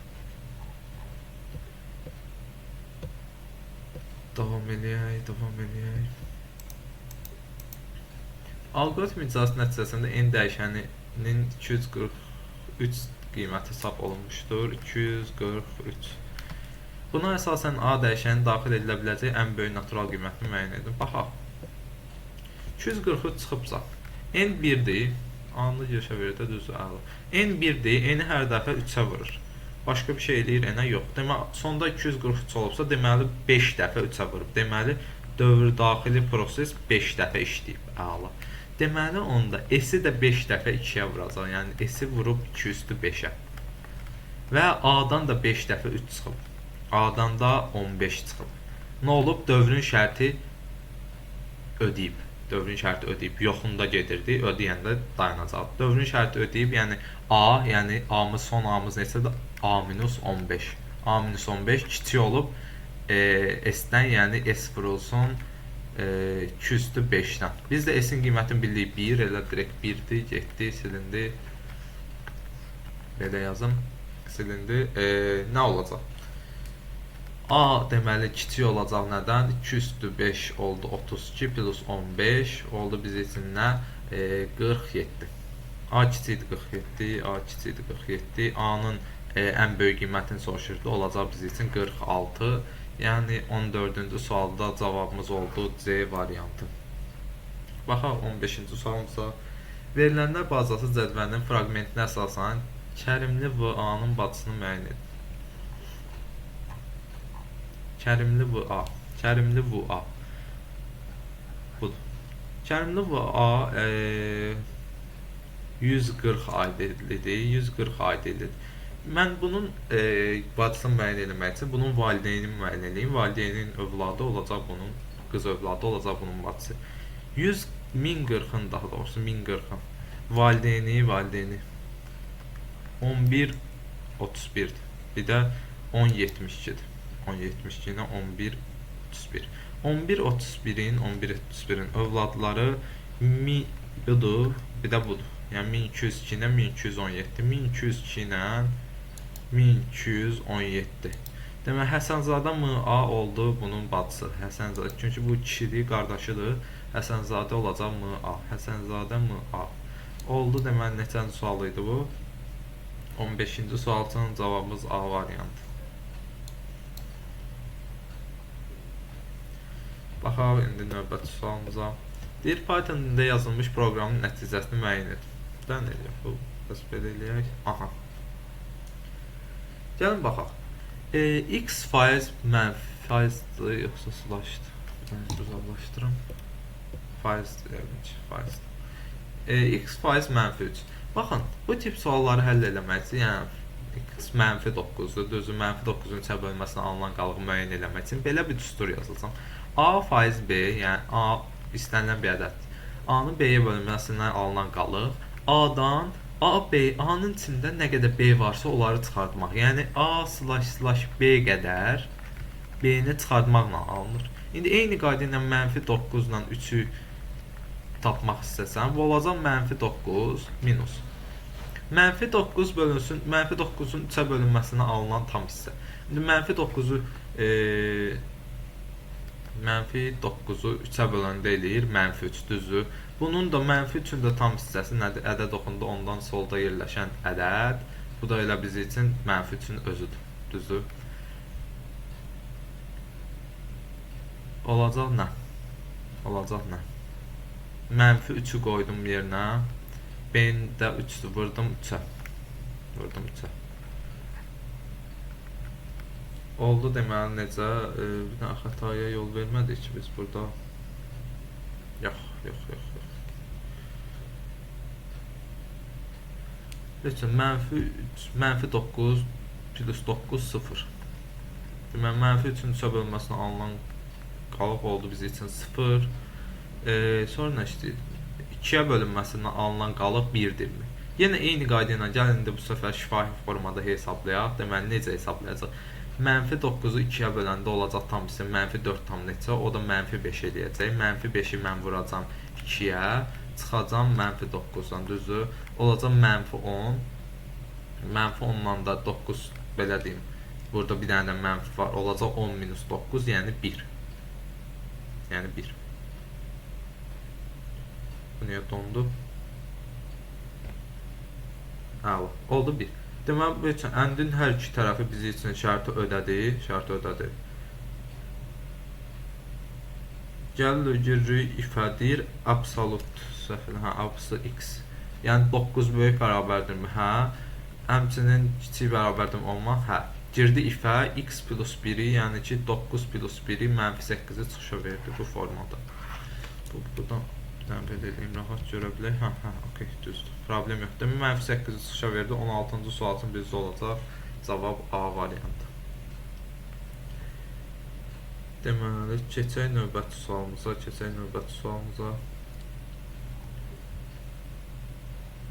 Speaker 1: Davam eləyək, davam eləyək. Alqoritm icrası nəticəsində n dəyişəninin 243 qiyməti hesab olunmuşdur. 243. Buna əsasən A dəyişənin daxil edilə biləcək ən böyük natural qiymətini müəyyən edin. Baxaq. 243 çıxıbsa, N 1-dir. Anlı girişə verir də, düzdür, əla. N 1-dir, N-i hər dəfə 3-ə vurur. Başqa bir şey eləyir N-ə, yox. Deməli, sonda 243 olubsa, deməli 5 dəfə 3-ə vurub. Deməli, dövr daxili proses 5 dəfə işləyib, əla. Deməli, onda S-i də 5 dəfə 2-yə vuracaq. Yəni, S-i vurub 2 üstü 5-ə. Və A-dan da 5 dəfə 3 çıxıb. A-dan da 15 çıxıb. Nə olub? Dövrün şərti ödəyib. Dövrün şərti ödəyib. Yoxunda gedirdi, ödəyəndə dayanacaq. Dövrün şərti ödəyib, yəni A, yəni A-mız, son A-mız neçədir? A minus 15. A minus 15 kiçik olub S-dən, yəni S vurulsun 2 üstü 5-dən. Biz də S-in qiymətini bildik 1, elə direkt 1-dir, getdi, silindi. Belə yazım, silindi. Nə olacaq? A deməli kiçik olacaq nədən? 2 üstü 5 oldu 32 plus 15 oldu biz üçün nə? 47. A kiçikdir 47, A kiçikdir 47. A-nın ən böyük qiymətini soruşurdu. Olacaq biz üçün 46. Yəni 14-cü sualda cavabımız oldu C variantı. Baxaq 15-ci sualımıza. Verilənlər bazası cədvəlinin fraqmentinə əsasən Kərimli VA-nın bacısını müəyyən edin. Kərimli VA, Kərimli VA budur. Kərimli VA 140 aidlidir, 140 aidlidir. Mən bunun bacısını müəyyən eləmək üçün bunun valideynini müəyyən eləyim. Valideynin övladı olacaq bunun, qız övladı olacaq bunun bacısı. 100 1040-ın, daha doğrusu 1040-ın valideyni 11 31-dir. Bir də 10 72-dir. 10 72 ilə 11 31. 11 31-in, 11 31-in övladları budur, bir də budur. Yəni 1202 ilə 1217, 1202 ilə 1217. Demək Həsənzadə MA oldu bunun bacısı. Həsənzadə, çünki bu kişidir, qardaşıdır. Həsənzadə olacaq MA. Həsənzadə MA. Oldu, deməli neçənci sual idi bu? 15-ci sual üçün cavabımız A variantı. Baxaq indi növbəti sualımıza. Deyir, Python dilində yazılmış proqramın nəticəsini müəyyən edin. Dən eləyək bu. Bəs belə eləyək. Aha. Gəlin baxaq. X faiz mənfi faizdir, yoxsa slashdır. Mən uzaqlaşdırım. Faizdir, yəqin ki, faizdir. X faiz mənfi 3. Baxın, bu tip sualları həll eləmək üçün, yəni x mənfi 9-dur, düzdür, mənfi 9-un 3-ə bölməsinə alınan qalığı müəyyən eləmək üçün belə bir düstur yazılsın. A faiz B, yəni A istənilən bir ədəddir. A-nın B-yə bölünməsindən alınan qalıq, A-dan A, B, A-nın içində nə qədər B varsa onları çıxartmaq. Yəni A slash slash B qədər B-ni çıxartmaqla alınır. İndi eyni qayda ilə mənfi 9 ilə 3-ü tapmaq istəsəm, bu olacaq mənfi 9 minus. Mənfi 9 bölünsün, mənfi 9-un 3-ə bölünməsinə alınan tam hissə. İndi mənfi 9-u mənfi 9-u 3-ə böləndə eləyir, mənfi 3, düzdür. Bunun da mənfi 3-ün də tam hissəsi nədir? Ədəd oxunda ondan solda yerləşən ədəd. Bu da elə bizi üçün mənfi 3-ün özüdür, düzdür. Olacaq nə? Olacaq nə? Mənfi 3-ü qoydum yerinə. B-ni də 3-dür, vurdum 3-ə. Vurdum 3-ə. Oldu deməli necə? Bir dənə xətaya yol vermədik ki biz burada. Yox, yox, yox, yox. Lütfən, mənfi 3, mənfi 9 plus 9, 0. Deməli, mənfi 3-ün 3-ə bölünməsinə alınan qalıq oldu bizi üçün 0. Sonra nə işləyir? 2-yə bölünməsindən alınan qalıq 1-dirmi? Yenə eyni qayda ilə gəlin indi bu səfər şifahi formada hesablayaq. Deməli, necə hesablayacaq? Mənfi 9-u 2-yə böləndə olacaq tam hissə mənfi 4 tam neçə? O da mənfi 5 eləyəcək. Mənfi 5-i mən vuracam 2-yə, çıxacam mənfi 9-dan, düzdür? Olacaq mənfi 10. Mənfi 10-dan da 9, belə deyim, burada bir dənə də mənfi var. Olacaq 10 minus 9, yəni 1. Yəni 1. Bu niyə dondu? Əla, oldu 1. Deməli, bu üçün əndin hər iki tərəfi bizi üçün şərti ödədi. Şərti ödədi. Gəlir, giririk, ifə deyir, absolut səhv elə, hə, abs x. Yəni 9 böyük bərabərdirmi? Hə. Həmçinin kiçik bərabərdirmi olma? Hə. Girdi ifə x plus 1-i, yəni ki 9 plus 1-i mənfi 8-i çıxışa verdi bu formada. Buradan bir dənə belə eləyim, rahat görə bilək. Hə, hə, okey, düzdür. Problem yoxdur. Demək, mənfi 8-i çıxışa verdi. 16-cı sual üçün bizdə olacaq cavab A variantı. Deməli, keçək növbəti sualımıza, keçək növbəti sualımıza.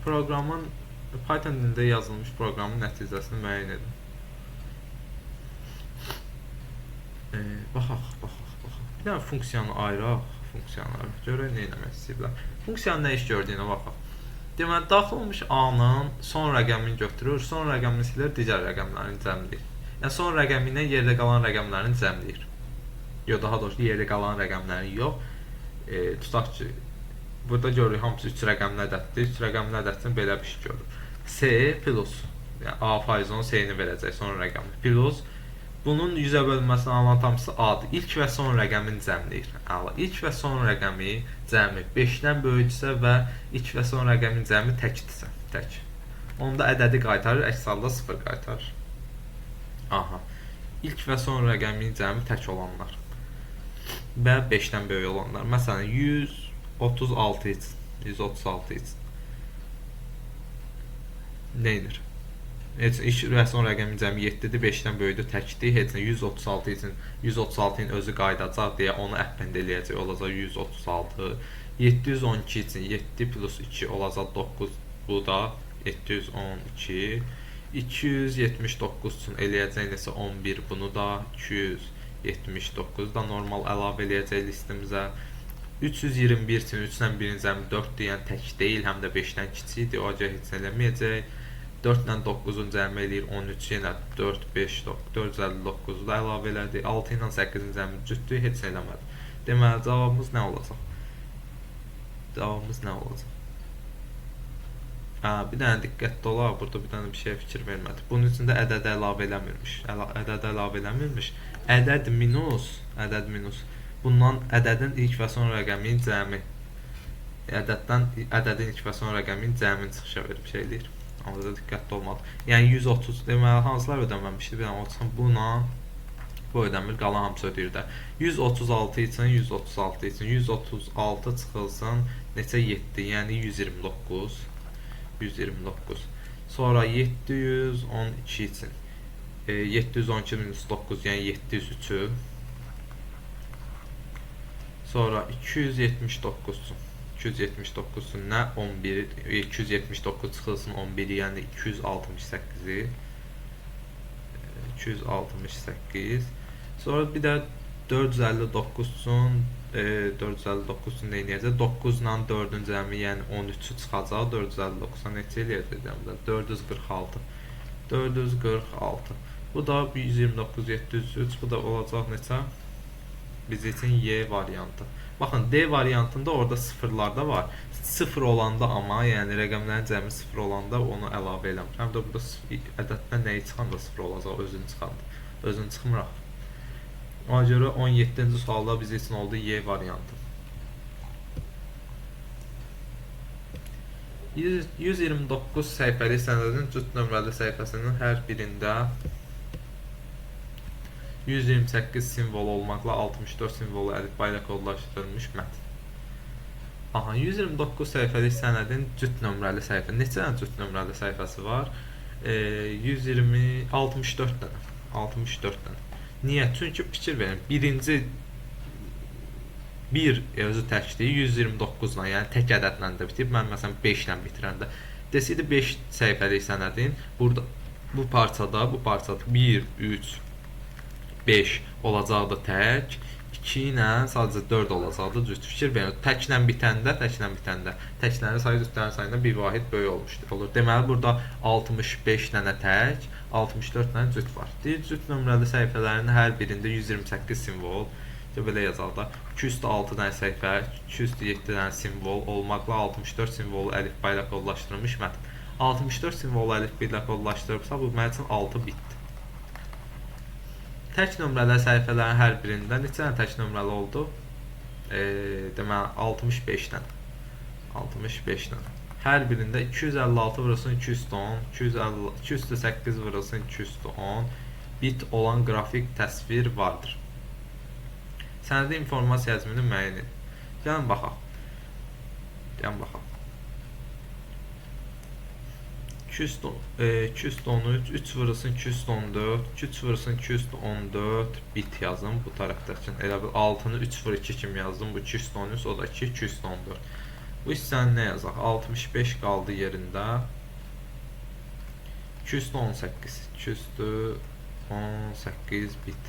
Speaker 1: Proqramın, Python dilində yazılmış proqramın nəticəsini müəyyən edin. Baxaq, baxaq, baxaq. Bir dənə funksiyanı ayıraq, funksiyanı ayıraq. Görək nə eləmək istəyirlər. Funksiyanın nə iş gördüyünə baxaq. Deməli, daxil olmuş A-nın son rəqəmini götürür, son rəqəmini silir, digər rəqəmlərini cəmləyir. Yəni, son rəqəmi ilə yerdə qalan rəqəmlərini cəmləyir. Yox, daha doğrusu yerdə qalan rəqəmlərini yox. Tutaq ki, burada görürük, hamısı 3 rəqəmli ədəddir. 3 rəqəmli ədədin belə bir şey görür. C plus, yəni A faiz onun C-ni verəcək son rəqəmi. Plus, bunun 100-ə bölünməsinin alınan tamısı A-dır. İlk və son rəqəmini cəmləyir. Əla. İlk və son rəqəmi cəmi 5-dən böyüksə və ilk və son rəqəmin cəmi təkdirsə, tək. Onda ədədi qaytarır, əks halda 0 qaytarır. Aha. İlk və son rəqəmin cəmi tək olanlar və 5-dən böyük olanlar. Məsələn, 136 üçün. 136 üçün. Nə edir? Heç ilk və son rəqəmin cəmi 7-dir, 5-dən böyükdür, təkdir. Heç nə 136 üçün 136-nın özü qayıdacaq deyə onu append eləyəcək, olacaq 136. 712 üçün 7 plus 2 olacaq 9, bu da 712. 279 üçün eləyəcək nəsə 11, bunu da 279 da normal əlavə eləyəcək listimizə. 321 üçün 3 ilə 1-in cəmi 4-dür, yəni tək deyil, həm də 5-dən kiçikdir, o görə heç nə eləməyəcək. 4 ilə 9-un cəmi eləyir 13, yenə 4, 5, 459-u da əlavə elədi. 6 ilə 8-in cəmi cütdür, heç nə eləmədi. Deməli, cavabımız nə olacaq? Cavabımız nə olacaq? Bir dənə diqqətli olaq, burada bir dənə bir şeyə fikir vermədi. Bunun üçün də ədəd əlavə eləmirmiş. Ədəd əlavə eləmirmiş. Ədəd minus, ədəd minus. Bundan ədədin ilk və son rəqəminin cəmi. Ədədin ilk və son rəqəminin cəmini çıxışa verib şey eləyir. Onda da diqqətli olmalı. Yəni 130, deməli hansılar ödənməmişdi? Bir dənə olsun buna, bu ödənmir, qalan hamısı ödəyir də. 136 üçün, 136 üçün, 136 çıxılsın, neçə 7, yəni 129. 129. Sonra 712 üçün. 712 minus 9, yəni 703-ü. Sonra 279 üçün. 279 üçün nə? 11, 279 çıxılsın 11, yəni 268-i. 268. Sonra bir də 459 üçün, 459 üçün nə eləyəcək? 9 ilə 4-ün cəmi, yəni 13-ü çıxacaq. 459-a neçə eləyəcək? 446. 446. Bu da 129, 703. Bu da olacaq neçə? Biz üçün Y variantı. Baxın, D variantında orada sıfırlar da var. 0 olanda amma, yəni rəqəmlərin cəmi 0 olanda onu əlavə eləmir. Həm də burada ədəddən nəyi çıxanda 0 olacaq, özünü çıxanda. Özünü çıxmır axı. Ona görə 17-ci sualda biz üçün oldu Y variantı. 129 səhifəlik sənədin cüt nömrəli səhifəsinin hər birində 128 simvol olmaqla 64 simvolu əlifba ilə kodlaşdırılmış mətn. Aha, 129 səhifəlik sənədin cüt nömrəli səhifə. Neçə dənə cüt nömrəli səhifəsi var? 64 dənə. 64 dənə. Niyə? Çünki fikir verin, birinci bir özü təkdir, 129 ilə, yəni tək ədədlə də bitib. Mən məsələn 5 ilə bitirəndə desəydi 5 səhifəlik sənədin burada bu parçada 1, 3, 5 olacaqdı tək, 2 ilə sadəcə 4 olacaqdı cüt. Fikir verin, təklə bitəndə, təklərin sayı cütlərin sayından bir vahid böyük olmuşdur. Olur. Deməli, burada 65 dənə tək, 64 dənə cüt var. Deyir, cüt nömrəli səhifələrin hər birində 128 simvol, Belə yazaq da. 206 dənə səhifə, 207 dənə simvol olmaqla 64 simvolu əlifba ilə kodlaşdırılmış mətn. 64 simvolu əlifba ilə kodlaşdırıbsa, bu mənim üçün 6 bitdir. Tək nömrəli səhifələrin hər birində neçə dənə tək nömrəli oldu? Deməli 65 dənə. 65 dənə. Hər birində 256 vurulsun 210, 208 vurulsun 210 bit olan qrafik təsvir vardır. Sənədi informasiya həcmini müəyyən edin. Gəlin baxaq. Gəlin baxaq. 213, 3 vurulsun 214, 3 vurulsun 214 bit yazın bu tərəfdə üçün. Elə bil 6-nı 3 vur 2 kimi yazdım. Bu 213, o da 2, 214. Bu hissəni nə yazaq? 65 qaldı yerində. 218. 218 bit.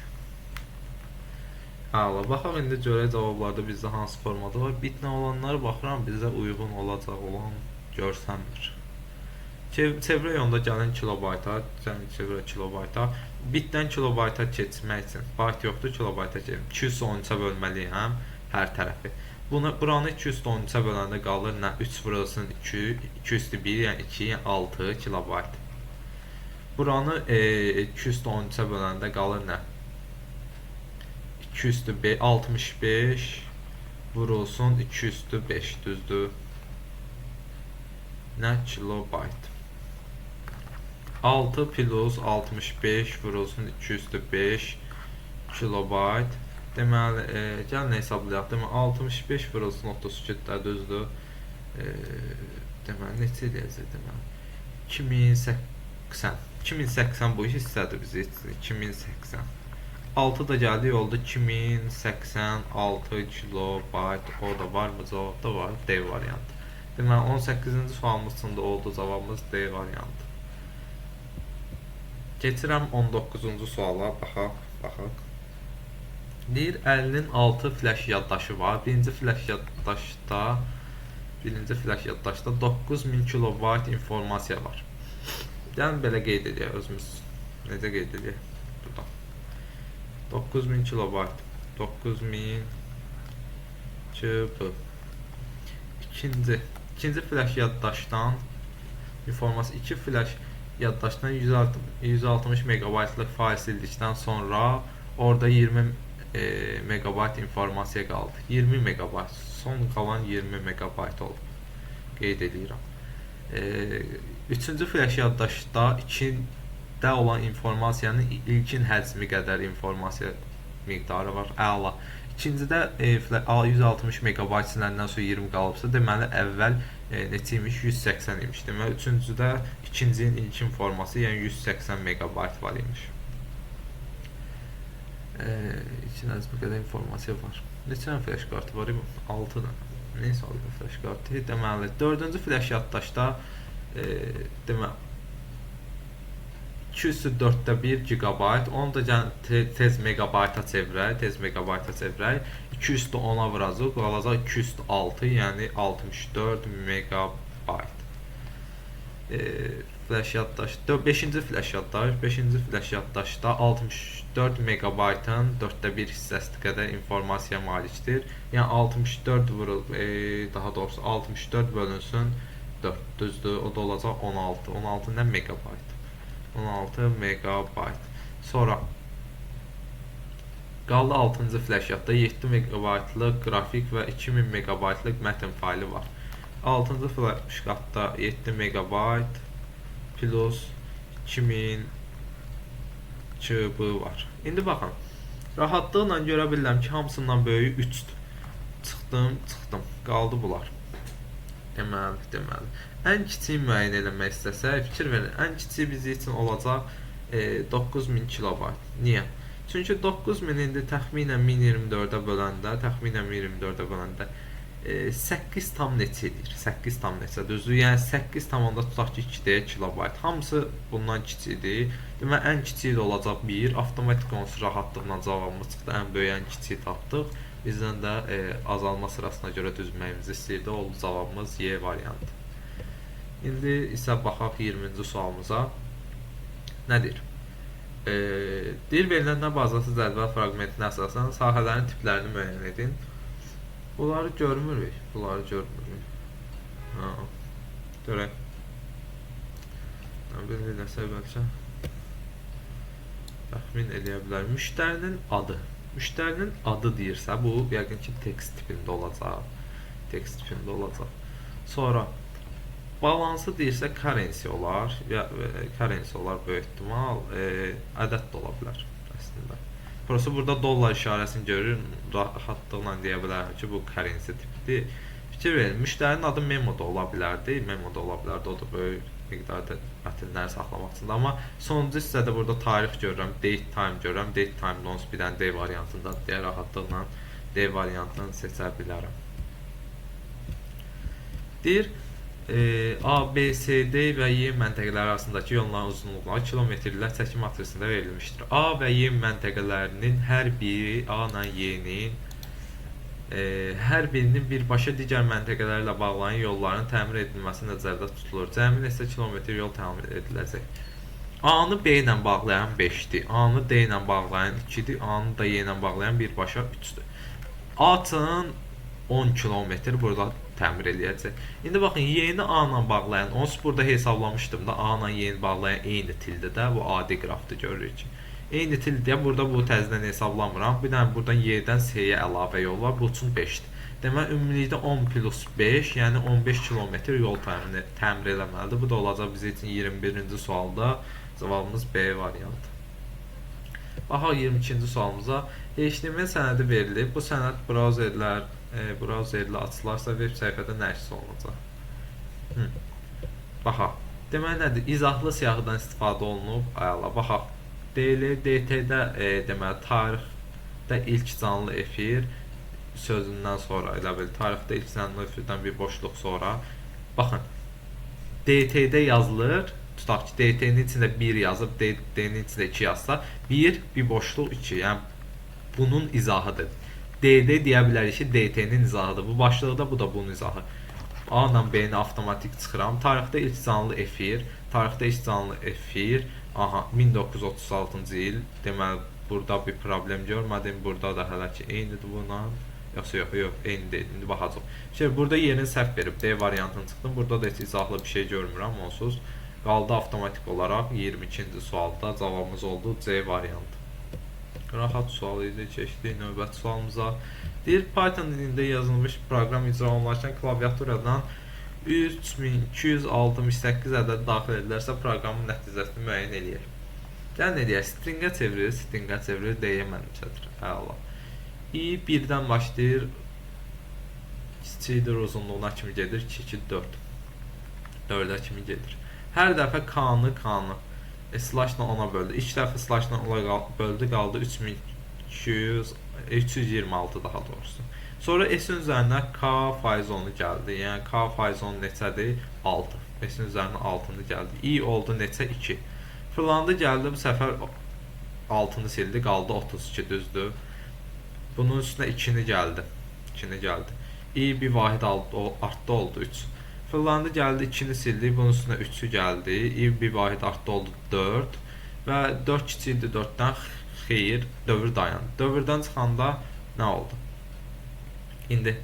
Speaker 1: Əla, baxaq indi görək cavablarda bizdə hansı formada var. Bitlə olanlara baxıram, bizə uyğun olacaq olan görsənmir. Çevrək onda gəlin kilobayta, gəlin çevrək kilobayta. Bitdən kilobayta keçmək üçün, bayt yoxdur, kilobayta keçmək. 213-ə bölməliyəm hər tərəfi. Buranı 213-ə böləndə qalır nə? 3 vurulsun 2, 201, yəni 2, yəni 6 kilobayt. Buranı 213-ə böləndə qalır nə? 265 vurulsun 205, düzdür? Nə? Kilobayt. 6 plus 65 vurulsun 205 kilobayt. Deməli, gəlin hesablayaq. Deməli, 65 vurulsun 32 də düzdür. Deməli, neçə eləyəcək? Deməli, 2080. 2080 bu hissədir bizi. 2080. 6 da gəldi, oldu 2086 kilobayt. O da varmı? Cavabda var. D variantı. Deməli, 18-ci sualımız üçün də oldu cavabımız D variantı. Keçirəm 19-cu suala. Baxaq, baxaq. Deyir, 50-nin 6 flash yaddaşı var. Birinci flash yaddaşda 9000 kilobayt informasiya var. Gəlin belə qeyd edək özümüz. Necə qeyd edək? Buradan. 9000 kilobayt. 9000 KB. İkinci flash yaddaşdan informasiya, 2 flash yaddaşdan 160 megabaytlıq fayl sildikdən sonra orada 20 megabayt informasiya qaldı. 20 megabayt. Son qalan 20 megabayt olub. Qeyd edirəm. Üçüncü flash yaddaşda 2-də olan informasiyanın ilkin həcmi qədər informasiya miqdarı var. Əla. İkincidə 160 megabayt siləndən sonra 20 qalıbsa, deməli əvvəl neçə imiş? 180 imiş. Deməli üçüncüdə ikincinin ilkin forması, yəni 180 megabayt var imiş. İçin həcmi qədər informasiya var. Neçə dənə flash kartı var? 6 dənə. Neysə aldım flash kartı. Deməli, dördüncü flash yaddaşda deməli 204-də 1 gigabayt. Onu da tez megabayta çevirək, tez megabayta çevirək. 210-a vuracaq, qalacaq 206, yəni 64 megabayt. Flash yaddaş, 5-ci flash yaddaş, 5-ci flash yaddaşda 64 megabaytın 4-də 1 hissəsi qədər informasiya malikdir. Yəni 64 vurul, daha doğrusu 64 bölünsün 4, düzdür, o da olacaq 16. 16 nə megabayt? 16 megabayt. Sonra qaldı 6-cı flash yadda 7 megabaytlıq qrafik və 2000 megabaytlıq mətn faylı var. 6-cı flash yadda 7 megabayt plus 2000 KB var. İndi baxın, rahatlıqla görə bilirəm ki, hamısından böyüyü 3-dür. Çıxdım, çıxdım. Qaldı bunlar. Deməli. Ən kiçiyi müəyyən eləmək istəsək, fikir verin, ən kiçiyi bizi üçün olacaq 9000 kilobayt. Niyə? Çünki 9000 indi təxminən 1024-ə böləndə, təxminən 1024-ə böləndə 8 tam neçə edir? 8 tam neçə, düzdür? Yəni 8 tam onda tutaq ki, 2 deyə kilobayt. Hamısı bundan kiçikdir. Deməli, ən kiçiyi də olacaq 1. Avtomatik onsuz rahatlıqla cavabımız çıxdı. Ən böyük, ən kiçiyi tapdıq. Bizdən də azalma sırasına görə düzməyimizi istəyirdi. Oldu cavabımız Y variantı. İndi isə baxaq 20-ci sualımıza. Nədir? Deyir, verilənlər bazası cədvəl fraqmentinə əsasən sahələrin tiplərini müəyyən edin. Bunları görmürük. Bunları görmürük. Ha. Görək. Belə eləsək bəlkə təxmin eləyə bilər. Müştərinin adı. Müştərinin adı deyirsə, bu yəqin ki tekst tipində olacaq. Tekst tipində olacaq. Sonra balansı deyirsə currency olar. Ya, currency olar böyük ehtimal. Ədəd də ola bilər əslində. Prosta burada dollar işarəsini görür, rahatlıqla deyə bilərəm ki, bu currency tipidir. Fikir verin, müştərinin adı memo da ola bilərdi. Memo da ola bilərdi, o da böyük miqdarda mətnləri saxlamaq üçün. Amma sonuncu hissədə burada tarix görürəm, date time görürəm. Date time nonce bir dənə D variantında deyə rahatlıqla D variantını seçə bilərəm. Deyir, A, B, C, D və Y məntəqələri arasındakı yolların uzunluqları kilometrlər çəki matrisində verilmişdir. A və Y məntəqələrinin hər biri A ilə Y-nin hər birinin birbaşa digər məntəqələrlə bağlayan yolların təmir edilməsi nəzərdə tutulur. Cəmi neçə kilometr yol təmir ediləcək? A-nı B ilə bağlayan 5-dir, A-nı D ilə bağlayan 2-dir, A-nı da Y ilə bağlayan birbaşa 3-dür. A üçün 10 kilometr burada təmir eləyəcək. İndi baxın, Y-ni A ilə bağlayan, onsuz burada hesablamışdım da, A ilə Y-ni bağlayan eyni tildir də, bu adi qrafda görürük ki. Eyni til deyə burada bu təzədən hesablamıram. Bir dənə buradan Y-dən C-yə əlavə yol var, bu üçün 5-dir. Demək, ümumilikdə 10 plus 5, yəni 15 kilometr yol təmir eləməlidir. Bu da olacaq bizim üçün 21-ci sualda cavabımız B variantı. Baxaq 22-ci sualımıza. HTML sənədi verilib. Bu sənəd brauzerlə açılarsa web səhifədə nə əks olunacaq? Baxaq. Demək nədir? İzahlı siyahıdan istifadə olunub. Əla. Baxaq. DL, DT-də deməli tarixdə ilk canlı efir sözündən sonra, elə bil tarixdə ilk canlı efirdən bir boşluq sonra. Baxın, DT-də yazılır. Tutaq ki, DT-nin içində 1 yazıb, D-nin içində 2 yazsa, 1, bir boşluq 2. Yəni bunun izahıdır. DD deyə bilərik ki, DT-nin izahıdır. Bu başlıqda, bu da bunun izahı. A ilə B-ni avtomatik çıxıram. Tarixdə ilk canlı efir, tarixdə ilk canlı efir. Aha, 1936-cı il. Deməli, burada bir problem görmədim. Burada da hələ ki eynidir buna. Yoxsa yox, yox, eyni deyil. İndi baxacaq. Şimdi burada yerini səhv verib. D variantını çıxdım. Burada da heç izahlı bir şey görmürəm onsuz. Qaldı avtomatik olaraq 22-ci sualda cavabımız oldu C variantı. Rahat sual idi. Keçdik növbəti sualımıza. Deyir, Python dilində yazılmış proqram icra olunarkən klaviaturadan 3268 ədəd daxil edilərsə proqramın nəticəsini müəyyən eləyək. Gəlin eləyək. Stringə çevirir, stringə çevirir, D-yə mənimsədir. Əla. I 1-dən başlayır, kiçikdir uzunluğuna kimi gedir, 2, 2, 4. 4-ə kimi gedir. Hər dəfə K-nı, K-nı slash-la 10-a böldü. İlk dəfə slash-la 10-a böldü, qaldı 3226 daha doğrusu. Sonra S-in üzərinə K faiz 10-u gəldi. Yəni K faiz 10 neçədir? 6. S-in üzərinə 6-nı gəldi. I oldu neçə? 2. Fırlandı gəldi, bu səfər 6-nı sildi, qaldı 32, düzdür. Bunun üstünə 2-ni gəldi. 2-ni gəldi. I bir vahid artdı oldu 3. Fırlandı gəldi, 2-ni sildi, bunun üstünə 3-ü gəldi. I bir vahid artdı oldu 4. Və 4 kiçikdir 4-dən, xeyir, dövr dayandı. Dövrdən çıxanda nə oldu? İndi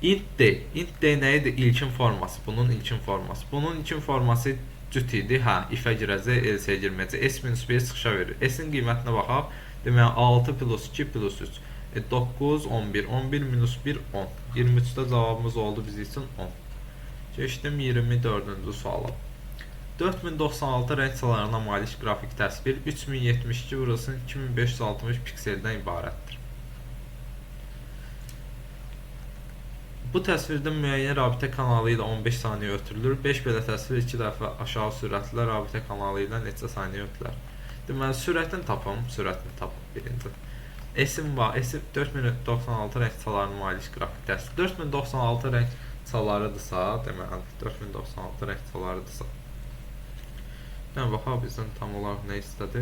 Speaker 1: int D. Int D nə idi? İlkin forması. Bunun ilkin forması. Bunun ilkin forması cüt idi. Hə, if-ə girəcək, else-yə girməyəcək. S-1 çıxışa verir. S-in qiymətinə baxaq. Deməli, 6 plus 2 plus 3. 9, 11. 11 minus 1, 10. 23-də cavabımız oldu bizim üçün 10. Keçdim 24-cü suala. 4096 rəng çalarına malik qrafik təsvir 3072 vurulsun 2560 pikseldən ibarətdir. Bu təsvirdə müəyyən rabitə kanalı ilə 15 saniyə ötürülür. 5 belə təsvir 2 dəfə aşağı sürətlə rabitə kanalı ilə neçə saniyə ötürər? Deməli, sürətini tapım, sürətini tapım birinci. S-im var, S 4096 rəng çalarına malik qrafik təsvir. 4096 rəng çalarıdırsa, deməli, 4096 rəng çalarıdırsa. Gəlin baxaq bizdən tam olaraq nə istədi?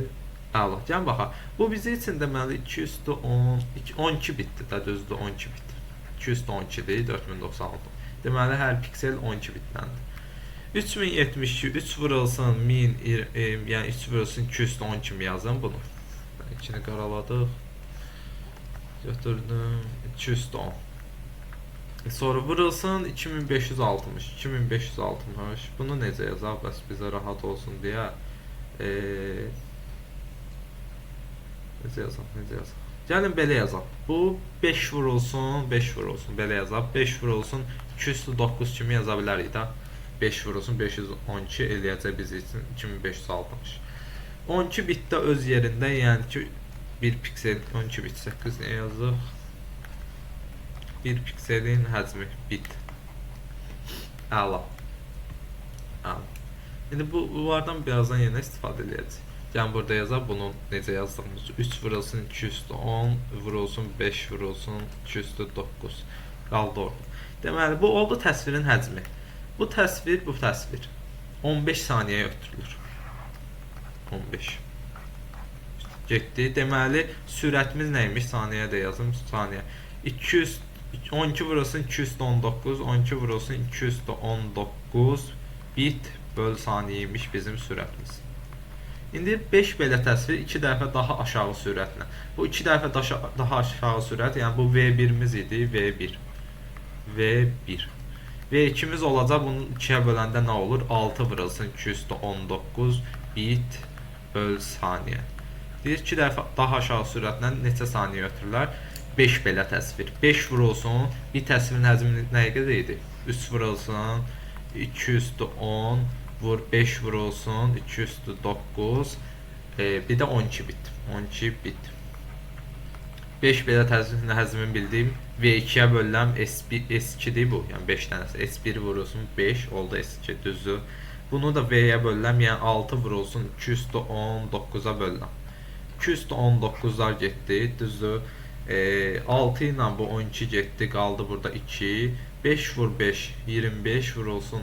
Speaker 1: Əla, gəlin baxaq. Bu bizi üçün deməli 210, 12 bitdir də, düzdür, 12 bit. 212-dir, 4096. Deməli, hər piksel 12 bitdəndir. 3072 3 vurulsun 1000, yəni 3 vurulsun 210 kimi yazın bunu. 2-ni qaraladıq. Götürdüm 210. Sonra vurulsun 2560. 2560. Bunu necə yazaq? Bəs bizə rahat olsun deyə. Necə yazaq? Necə yazaq? Gəlin belə yazaq. Bu 5 vurulsun, 5 vurulsun. Belə yazaq. 5 vurulsun 209 kimi yaza bilərik də. 5 vurulsun 512 eləyəcək biz üçün 2560. 12 bit də öz yerində, yəni ki 1 piksel 12 bit 8 nə yazdıq? 1 pikselin həcmi bit. Əla. Əla. İndi bunlardan birazdan yenə istifadə edəcəyik. Yəni burada yazaq bunu necə yazdığımızı. 3 vurulsun 210 vurulsun 5 vurulsun 209. Qaldı orada. Deməli bu oldu təsvirin həcmi. Bu təsvir, bu təsvir 15 saniyəyə ötürülür. 15. Getdi. Deməli sürətimiz nə imiş? Saniyə də yazım. Saniyə. 212 vurulsun 219, 12 vurulsun 219 bit böl saniyə imiş bizim sürətimiz. İndi 5 belə təsvir 2 dəfə daha aşağı sürətlə. Bu 2 dəfə daha aşağı sürət, yəni bu V1-imiz idi, V1. V1. V2-miz olacaq, bunu 2-yə böləndə nə olur? 6 vurulsun 219 bit böl saniyə. Deyir 2 dəfə daha aşağı sürətlə neçə saniyə ötürürlər? 5 belə təsvir. 5 vurulsun, bir təsvirin həcmi nə qədər idi? 3 vurulsun 210 vur 5 vurulsun 209, bir də 12 bit. 12 bit. 5 belə təsvirin həcmini bildiyim V2-yə bölürəm S1, S2-dir bu. Yəni 5 dənəsi. S1 vurulsun 5 oldu S2, düzdür. Bunu da V-yə bölürəm, yəni 6 vurulsun 219-a bölürəm. 219-lar getdi, düzdür. 6 ilə bu 12 getdi, qaldı burada 2. 5 vur 5, 25 vurulsun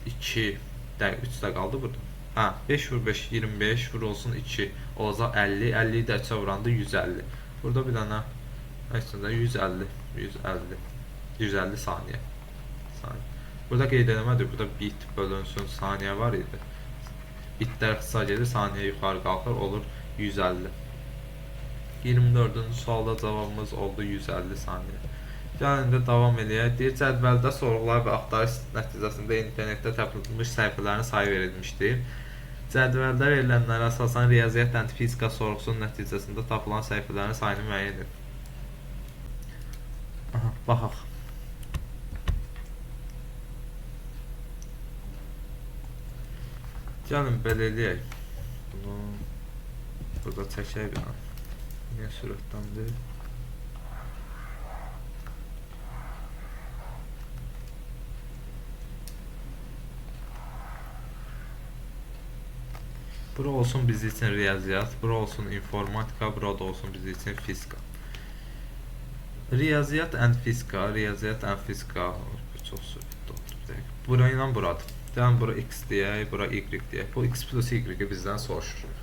Speaker 1: 2, 3 də qaldı burada. Hə, 5 vur 5, 25 vurulsun 2 olacaq 50. 50-yi də 3-ə vuranda 150. Burada bir dənə əslində 150, 150, 150 saniyə. Saniyə. Burada qeyd eləmədir, burada bit bölünsün saniyə var idi. Bitlər qısa gedir, saniyə yuxarı qalxır, olur 150. 24-cü sualda cavabımız oldu 150 saniyə. Gəlin də davam eləyək. Deyir, cədvəldə sorğular və axtarış nəticəsində internetdə tapılmış səhifələrin sayı verilmişdir. Cədvəldə verilənlərə əsasən riyaziyyat və fizika sorğusunun nəticəsində tapılan səhifələrin sayını müəyyən edin. Aha, baxaq. Gəlin belə eləyək. Bunu burada çəkək bir an. Niyə sürətləndir? Bura olsun bizi üçün riyaziyyat, bura olsun informatika, bura da olsun bizi üçün fizika. Riyaziyyat and fizika, riyaziyyat and fizika. Çox sürətli oldu bir dəqiqə. Bura ilə buradır. Gəlin bura x deyək, bura y deyək. Bu x plus y-i bizdən soruşur.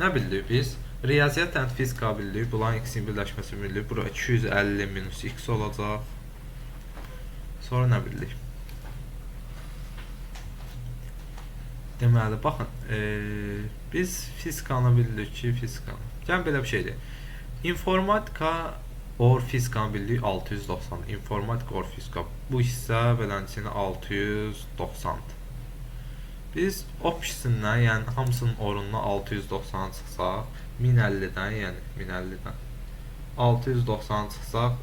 Speaker 1: Nə bildik biz? Riyaziyyat and fizika bildik. Bunların x-in birləşməsi bildik. Bura 250 minus x olacaq. Sonra nə bildik? Deməli, baxın, biz fizikanı bildik ki, fizikanı. Gəlin belə bir şeydir. İnformatika or fizikanı bildik 690. İnformatika or fizika. Bu hissə beləncini 690-dır. Biz opsindən, yəni hamısının orundan 690 çıxsaq, 1050-dən, yəni 1050-dən 690 çıxsaq,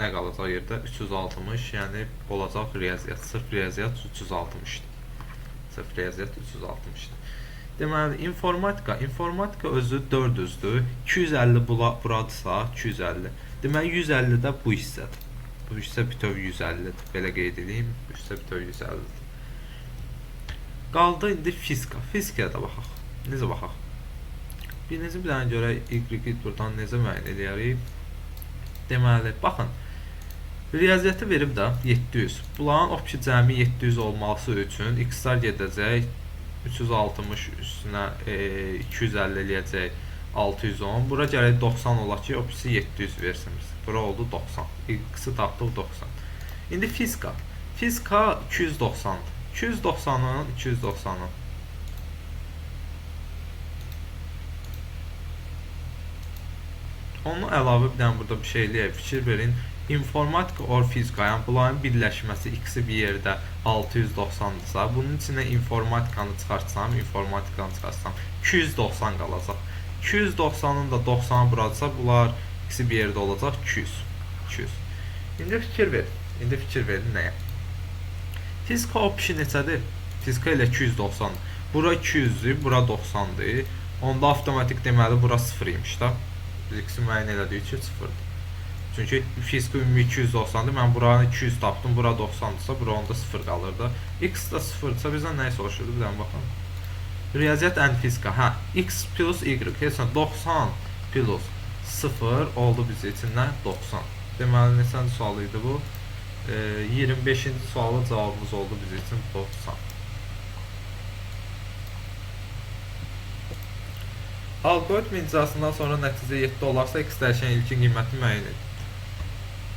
Speaker 1: nə qalacaq yerdə? 360, yəni olacaq riyaziyyat. Sırf riyaziyyat 360-dır. Sırf riyaziyyat 360-dır. Deməli, informatika özü 400-dür. 250 buradırsa, 250. Deməli, 150 də bu hissədir. Bu hissə bütöv 150-dir. Belə qeyd edeyim. Bu hissə bütöv 150-dir. Qaldı indi fizika. Fizikaya da baxaq. Necə baxaq? Birinci bir dənə görək y-i buradan necə müəyyən eləyərik. Deməli, baxın. Riyaziyyatı verib də 700. Bunların opki cəmi 700 olması üçün x-lar gedəcək 360 üstünə 250 eləyəcək 610. Bura gərək 90 ola ki, opsi 700 versin bizə. Bura oldu 90. X-i tapdıq 90. İndi fizika. Fizika 290-dır. 290-ın 290-ın. Onu əlavə bir dənə burada bir şey eləyək. Fikir verin. İnformatika or fizika, yəni bunların birləşməsi ikisi bir yerdə 690-dırsa, bunun içinə informatikanı çıxartsam, 290 qalacaq. 290-ın da 90-ı buradırsa, bunlar ikisi bir yerdə olacaq 200. 200. İndi fikir verin. İndi fikir verin nəyə? Fizika option neçədir? Fizika ilə 290. Bura 200-dür, bura 90-dır. Onda avtomatik deməli bura 0 imiş da. Biz ikisi müəyyən elədik ki, 0-dır. Çünki fizika ümumi 290-dır. Mən buranı 200 tapdım, bura 90-dırsa, bura onda 0 qalır da. X da 0-dırsa bizdən nəyi soruşurdu? Bir dənə baxın. Riyaziyyat and fizika. Hə, X plus Y. Heç nə 90 plus 0 oldu biz üçün nə? 90. Deməli, neçənci sual idi bu? 25-ci sualı cavabımız oldu biz üçün 90. Alqoritm icrasından sonra nəticə 7 olarsa, x dəyişənin ilkin qiymətini müəyyən edin.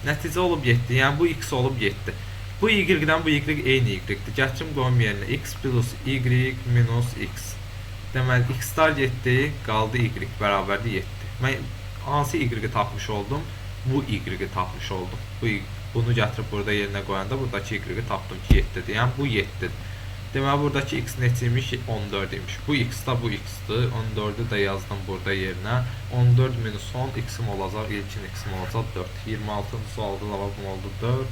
Speaker 1: Nəticə olub 7, yəni bu x olub 7. Bu y-dən bu y eyni y-dir. Gətirim qoyum yerinə x plus y minus x. Deməli, x-lar getdi, qaldı y bərabərdir 7. Mən hansı y-i tapmış oldum? Bu y-i tapmış oldum. Bunu gətirib burada yerinə qoyanda buradakı y-i tapdım ki 7-dir. Yəni bu 7-dir. Deməli, buradakı x neçə imiş? 14 imiş. Bu x da bu x-dir. 14-ü də yazdım burada yerinə. 14 minus 10 x-im olacaq. İlkin x-im olacaq 4. 26-cı sualda cavabım oldu 4.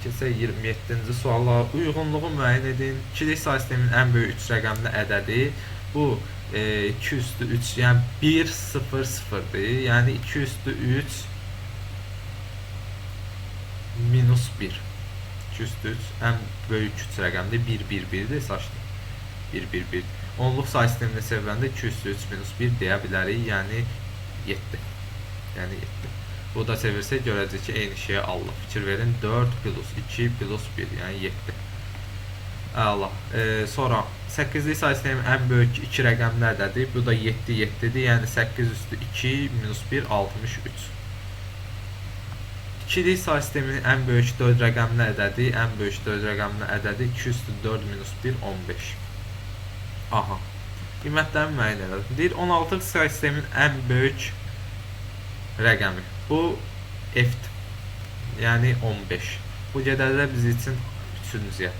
Speaker 1: Keçək 27-ci suala. Uyğunluğu müəyyən edin. İkilik say sisteminin ən böyük 3 rəqəmli ədədi. Bu 2 üstü 3, yəni 1, 0, 0-dır. Yəni 2 üstü 3 minus 1. 2 üstü 3 ən böyük 3 rəqəmdir. 1, 1, 1-dir. Saçdı. 1, 1, 1. Onluq say sisteminə çevirəndə 2 üstü 3 minus 1 deyə bilərik. Yəni 7. Yəni 7. Bu da çevirsək görəcək ki, eyni şeyi alır. Fikir verin. 4 plus 2 plus 1. Yəni 7. Əla. Sonra 8-lik say sisteminin ən böyük 2 rəqəmli ədədi. Bu da 7, 7-dir. Yəni 8 üstü 2 minus 1, 63. İkilik say sisteminin ən böyük 4 rəqəmli ədədi, ən böyük 4 rəqəmli ədədi 2 üstü 4 minus 1, 15. Aha. Qiymətlərini müəyyən elədim. Deyir, 16 say sisteminin ən böyük rəqəmi. Bu F-dir. Yəni 15. Bu gedəcək biz üçün 3-cüyə.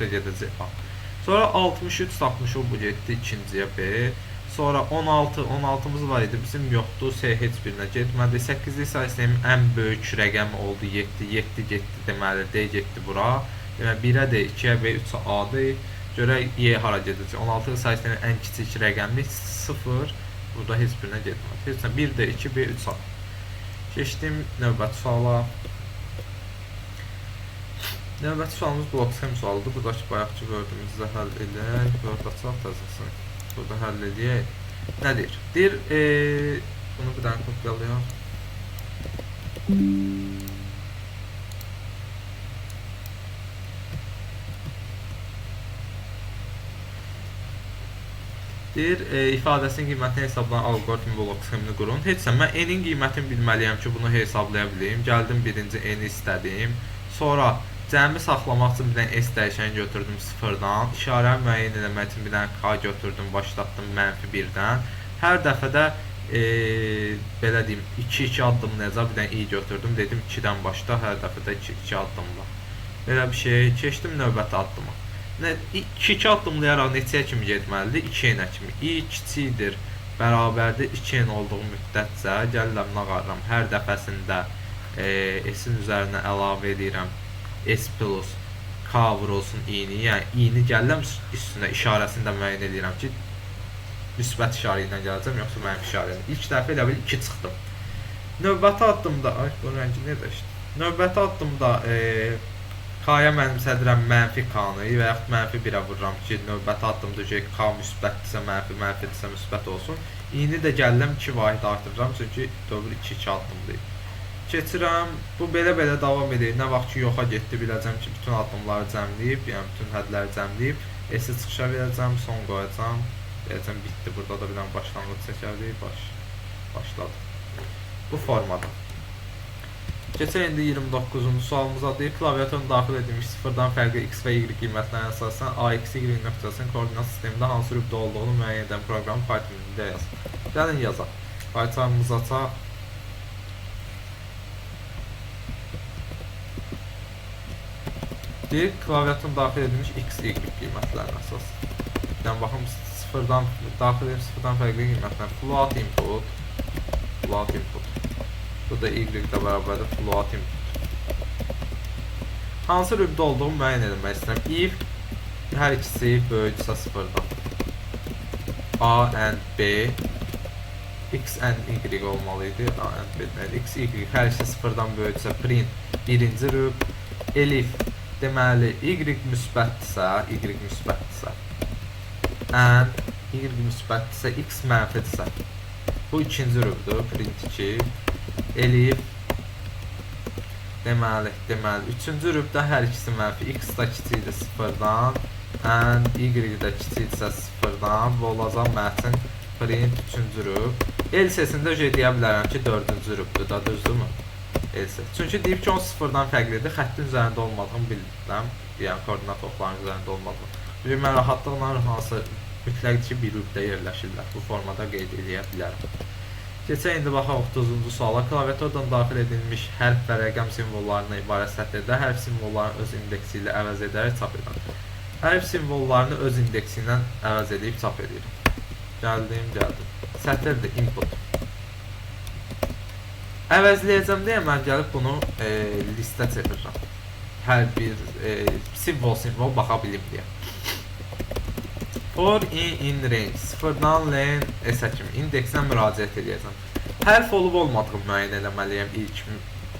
Speaker 1: Gedəcək A. Sonra 63 tapmışıq, bu getdi 2-ciyə B. Sonra 16, 16-mız var idi, bizim yoxdur, C heç birinə getmədi. 8-lik say sisteminin ən böyük rəqəmi oldu 7, 7 getdi deməli, D getdi bura. Deməli, 1-ə D, 2-yə B, 3-ə A-dır. Görək Y hara gedəcək. 16-lıq say sisteminin ən kiçik rəqəmi 0, burada heç birinə getmədi. Heç nə, 1 D, 2 B, 3 A. Keçdim növbəti suala. Növbəti sualımız blok sxem sualıdır. Buradakı bayaqki Word-ümüzü həll edək. Word açaq təzəsini. Burada həll edək. Nə deyir? Deyir, bunu bir dənə kopyalayaq. Deyir, ifadəsinin qiymətini hesablanan alqoritm blok sxemini qurun. Heç nə, mən n-in qiymətini bilməliyəm ki, bunu hesablaya bilim. Gəldim birinci n-i istədim. Sonra cəmi saxlamaq üçün bir dənə S dəyişəni götürdüm sıfırdan. İşarəni müəyyən eləmək üçün bir dənə K götürdüm, başlatdım mənfi 1-dən. Hər dəfədə belə deyim, 2-2 addımlayacaq bir dənə I götürdüm. Dedim 2-dən başla, hər dəfədə 2-2 addımla. Belə bir şey. Keçdim növbəti addıma. 2-2 addımlayaraq neçəyə kimi getməlidir? 2 n kimi. I kiçikdir, bərabərdir 2 n olduğu müddətcə gəlirəm, nə qarıram? Hər dəfəsində S-in üzərinə əlavə edirəm S plus K vurulsun I-ni. Yəni I-ni gəlirəm üstünə işarəsini də müəyyən edirəm ki, müsbət işarə ilə gələcəm, yoxsa mənfi işarə ilə. İlk dəfə elə bil 2 çıxdım. Növbəti addımda, ay bu rəngi niyə dəyişdi? Növbəti addımda K-ya mənimsədirəm mənfi K-nı və yaxud mənfi 1-ə vururam ki, növbəti addımda ki, K müsbətdirsə mənfi, mənfidirsə müsbət olsun. İ-ni də gəlirəm 2 vahid artırıram, çünki dövr 2-2 addımdayım. Keçirəm, bu belə-belə davam edir. Nə vaxt ki, yoxa getdi, biləcəm ki, bütün addımları cəmləyib, yəni bütün hədləri cəmləyib, S-i çıxışa verəcəm, son qoyacam. Deyəcəm, bitdi. Burada da bir dənə başlanğıc çəkərdik, başladı. Bu formada. Keçək indi 29-cu sualımıza. Deyir, klaviaturun daxil edilmiş sıfırdan fərqli x və y qiymətlərinə əsasən A, X, Y nöqtəsinin koordinat sistemində hansı rübdə olduğunu müəyyən edən proqramı Python dilində yaz. Gəlin yazaq. Python'ımızı açaq. Deyir, klaviaturun daxil edilmiş x, y qiymətlərinə əsasən. Yəni, baxın, sıfırdan daxil edilmiş sıfırdan fərqli qiymətlər. Float input. Float input. Bu da y-də bərabərdir float input. Hansı rübdə olduğunu müəyyən etmək istəyirəm. If hər ikisi böyüksə sıfırdan. A and B x and y olmalı idi. A and B deməli x, y hər ikisi sıfırdan böyüksə print birinci rüb. Elif deməli y müsbətdirsə, y müsbətdirsə and y müsbətdirsə x mənfidirsə. Bu ikinci rübdür. Print 2. Elif deməli üçüncü rübdə hər ikisi mənfi. X da kiçikdir sıfırdan and y də kiçikdirsə sıfırdan. Bu olacaq mətin print üçüncü rüb. Else-sində deyə bilərəm ki, dördüncü rübdür da, düzdürmü? Else. Çünki deyib ki, o sıfırdan fərqlidir. Xəttin üzərində olmadığını bilirəm. Yəni koordinat oxlarının üzərində olmadığını. Çünki mən rahatlıqla hansı mütləqdir ki, bir rübdə yerləşirlər. Bu formada qeyd eləyə bilərəm. Keçək indi baxaq 30-cu suala. Klaviaturdan daxil edilmiş hərf və rəqəm simvollarına ibarət sətirdə hərf simvollarını öz indeksi ilə əvəz edərək çap edən. Hərf simvollarını öz indeksi ilə əvəz edib çap edirəm. Gəldim. Sətirdir, input. Əvəzləyəcəm deyə mən gəlib bunu listə çevirirəm. Hər bir simvol baxa bilim deyə. For i in range sıfırdan len s kimi indeksinə müraciət edəcəm. Hərf olub olmadığını müəyyən eləməliyəm ilk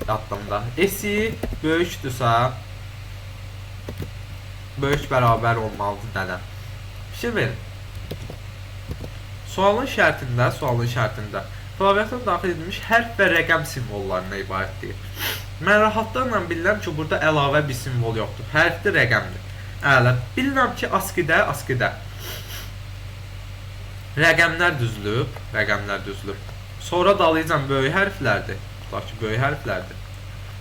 Speaker 1: addımda. S-i böyükdürsə böyük bərabər olmalıdır nədən? Fikir verin. Sualın şərtində klaviatura daxil edilmiş hərf və rəqəm simvollarına ibarət deyil. Mən rahatlıqla bilirəm ki, burada əlavə bir simvol yoxdur. Hərfdir, rəqəmdir. Əla. Bilirəm ki, ASCII-də rəqəmlər düzülüb. Sonra dalayacam böyük hərflərdir. Tutaq ki, böyük hərflərdir.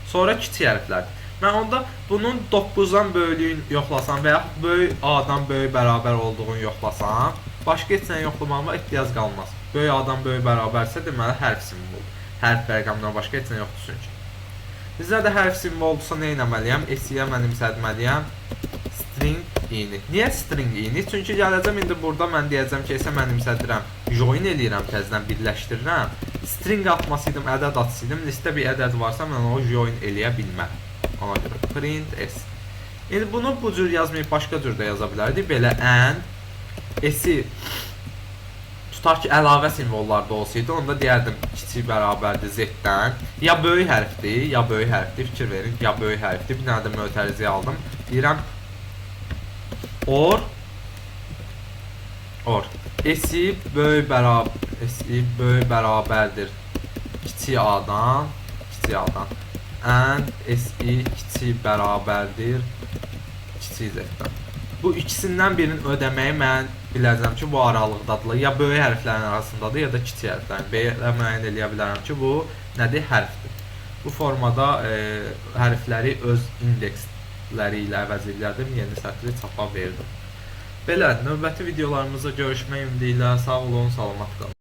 Speaker 1: Sonra kiçik hərflərdir. Mən onda bunun 9-dan böyüklüyünü yoxlasam və yaxud böyük A-dan böyük bərabər olduğunu yoxlasam, başqa heç nə yoxlamağıma ehtiyac qalmaz. Böyük A-dan böyük bərabərsə, deməli hərf simvoludur. Hərf və rəqəmdən başqa heç nə yoxdur çünki. Bizdə də hərf simvoludursa nə etməliyəm? S-yə mənimsətməliyəm. String i-ni. Niyə string i-ni? Çünki gələcəm indi burada mən deyəcəm ki, S-ə mənimsədirəm. Join eləyirəm, təzədən birləşdirirəm. String atmasaydım, ədəd atsaydım, listə bir ədəd varsa mən onu join eləyə bilmərəm. Ona görə print S. İndi bunu bu cür yazmayıb başqa cür də yaza bilərdik. Belə and S-i tutaq ki, əlavə simvollarda olsaydı, onda deyərdim kiçik bərabərdir Z-dən. Ya böyük hərfdir, ya böyük hərfdir. Fikir verin, ya böyük hərfdir. Bir dənə də mötərizəyə aldım. Deyirəm or S-i böyük bərabərdir kiçik A-dan and S-i kiçik bərabərdir kiçik Z-dən. Bu ikisindən birinin ödəməyi mən biləcəm ki, bu aralıqdadırlar. Ya böyük hərflərin arasındadır, ya da kiçik hərflərin. Belə müəyyən eləyə bilərəm ki, bu nədir? Hərfdir. Bu formada hərfləri öz indeksləri ilə əvəz elədim, yeni sətri çapa verdim. Belə, növbəti videolarımızda görüşmək ümidi ilə sağ olun, salamat qalın.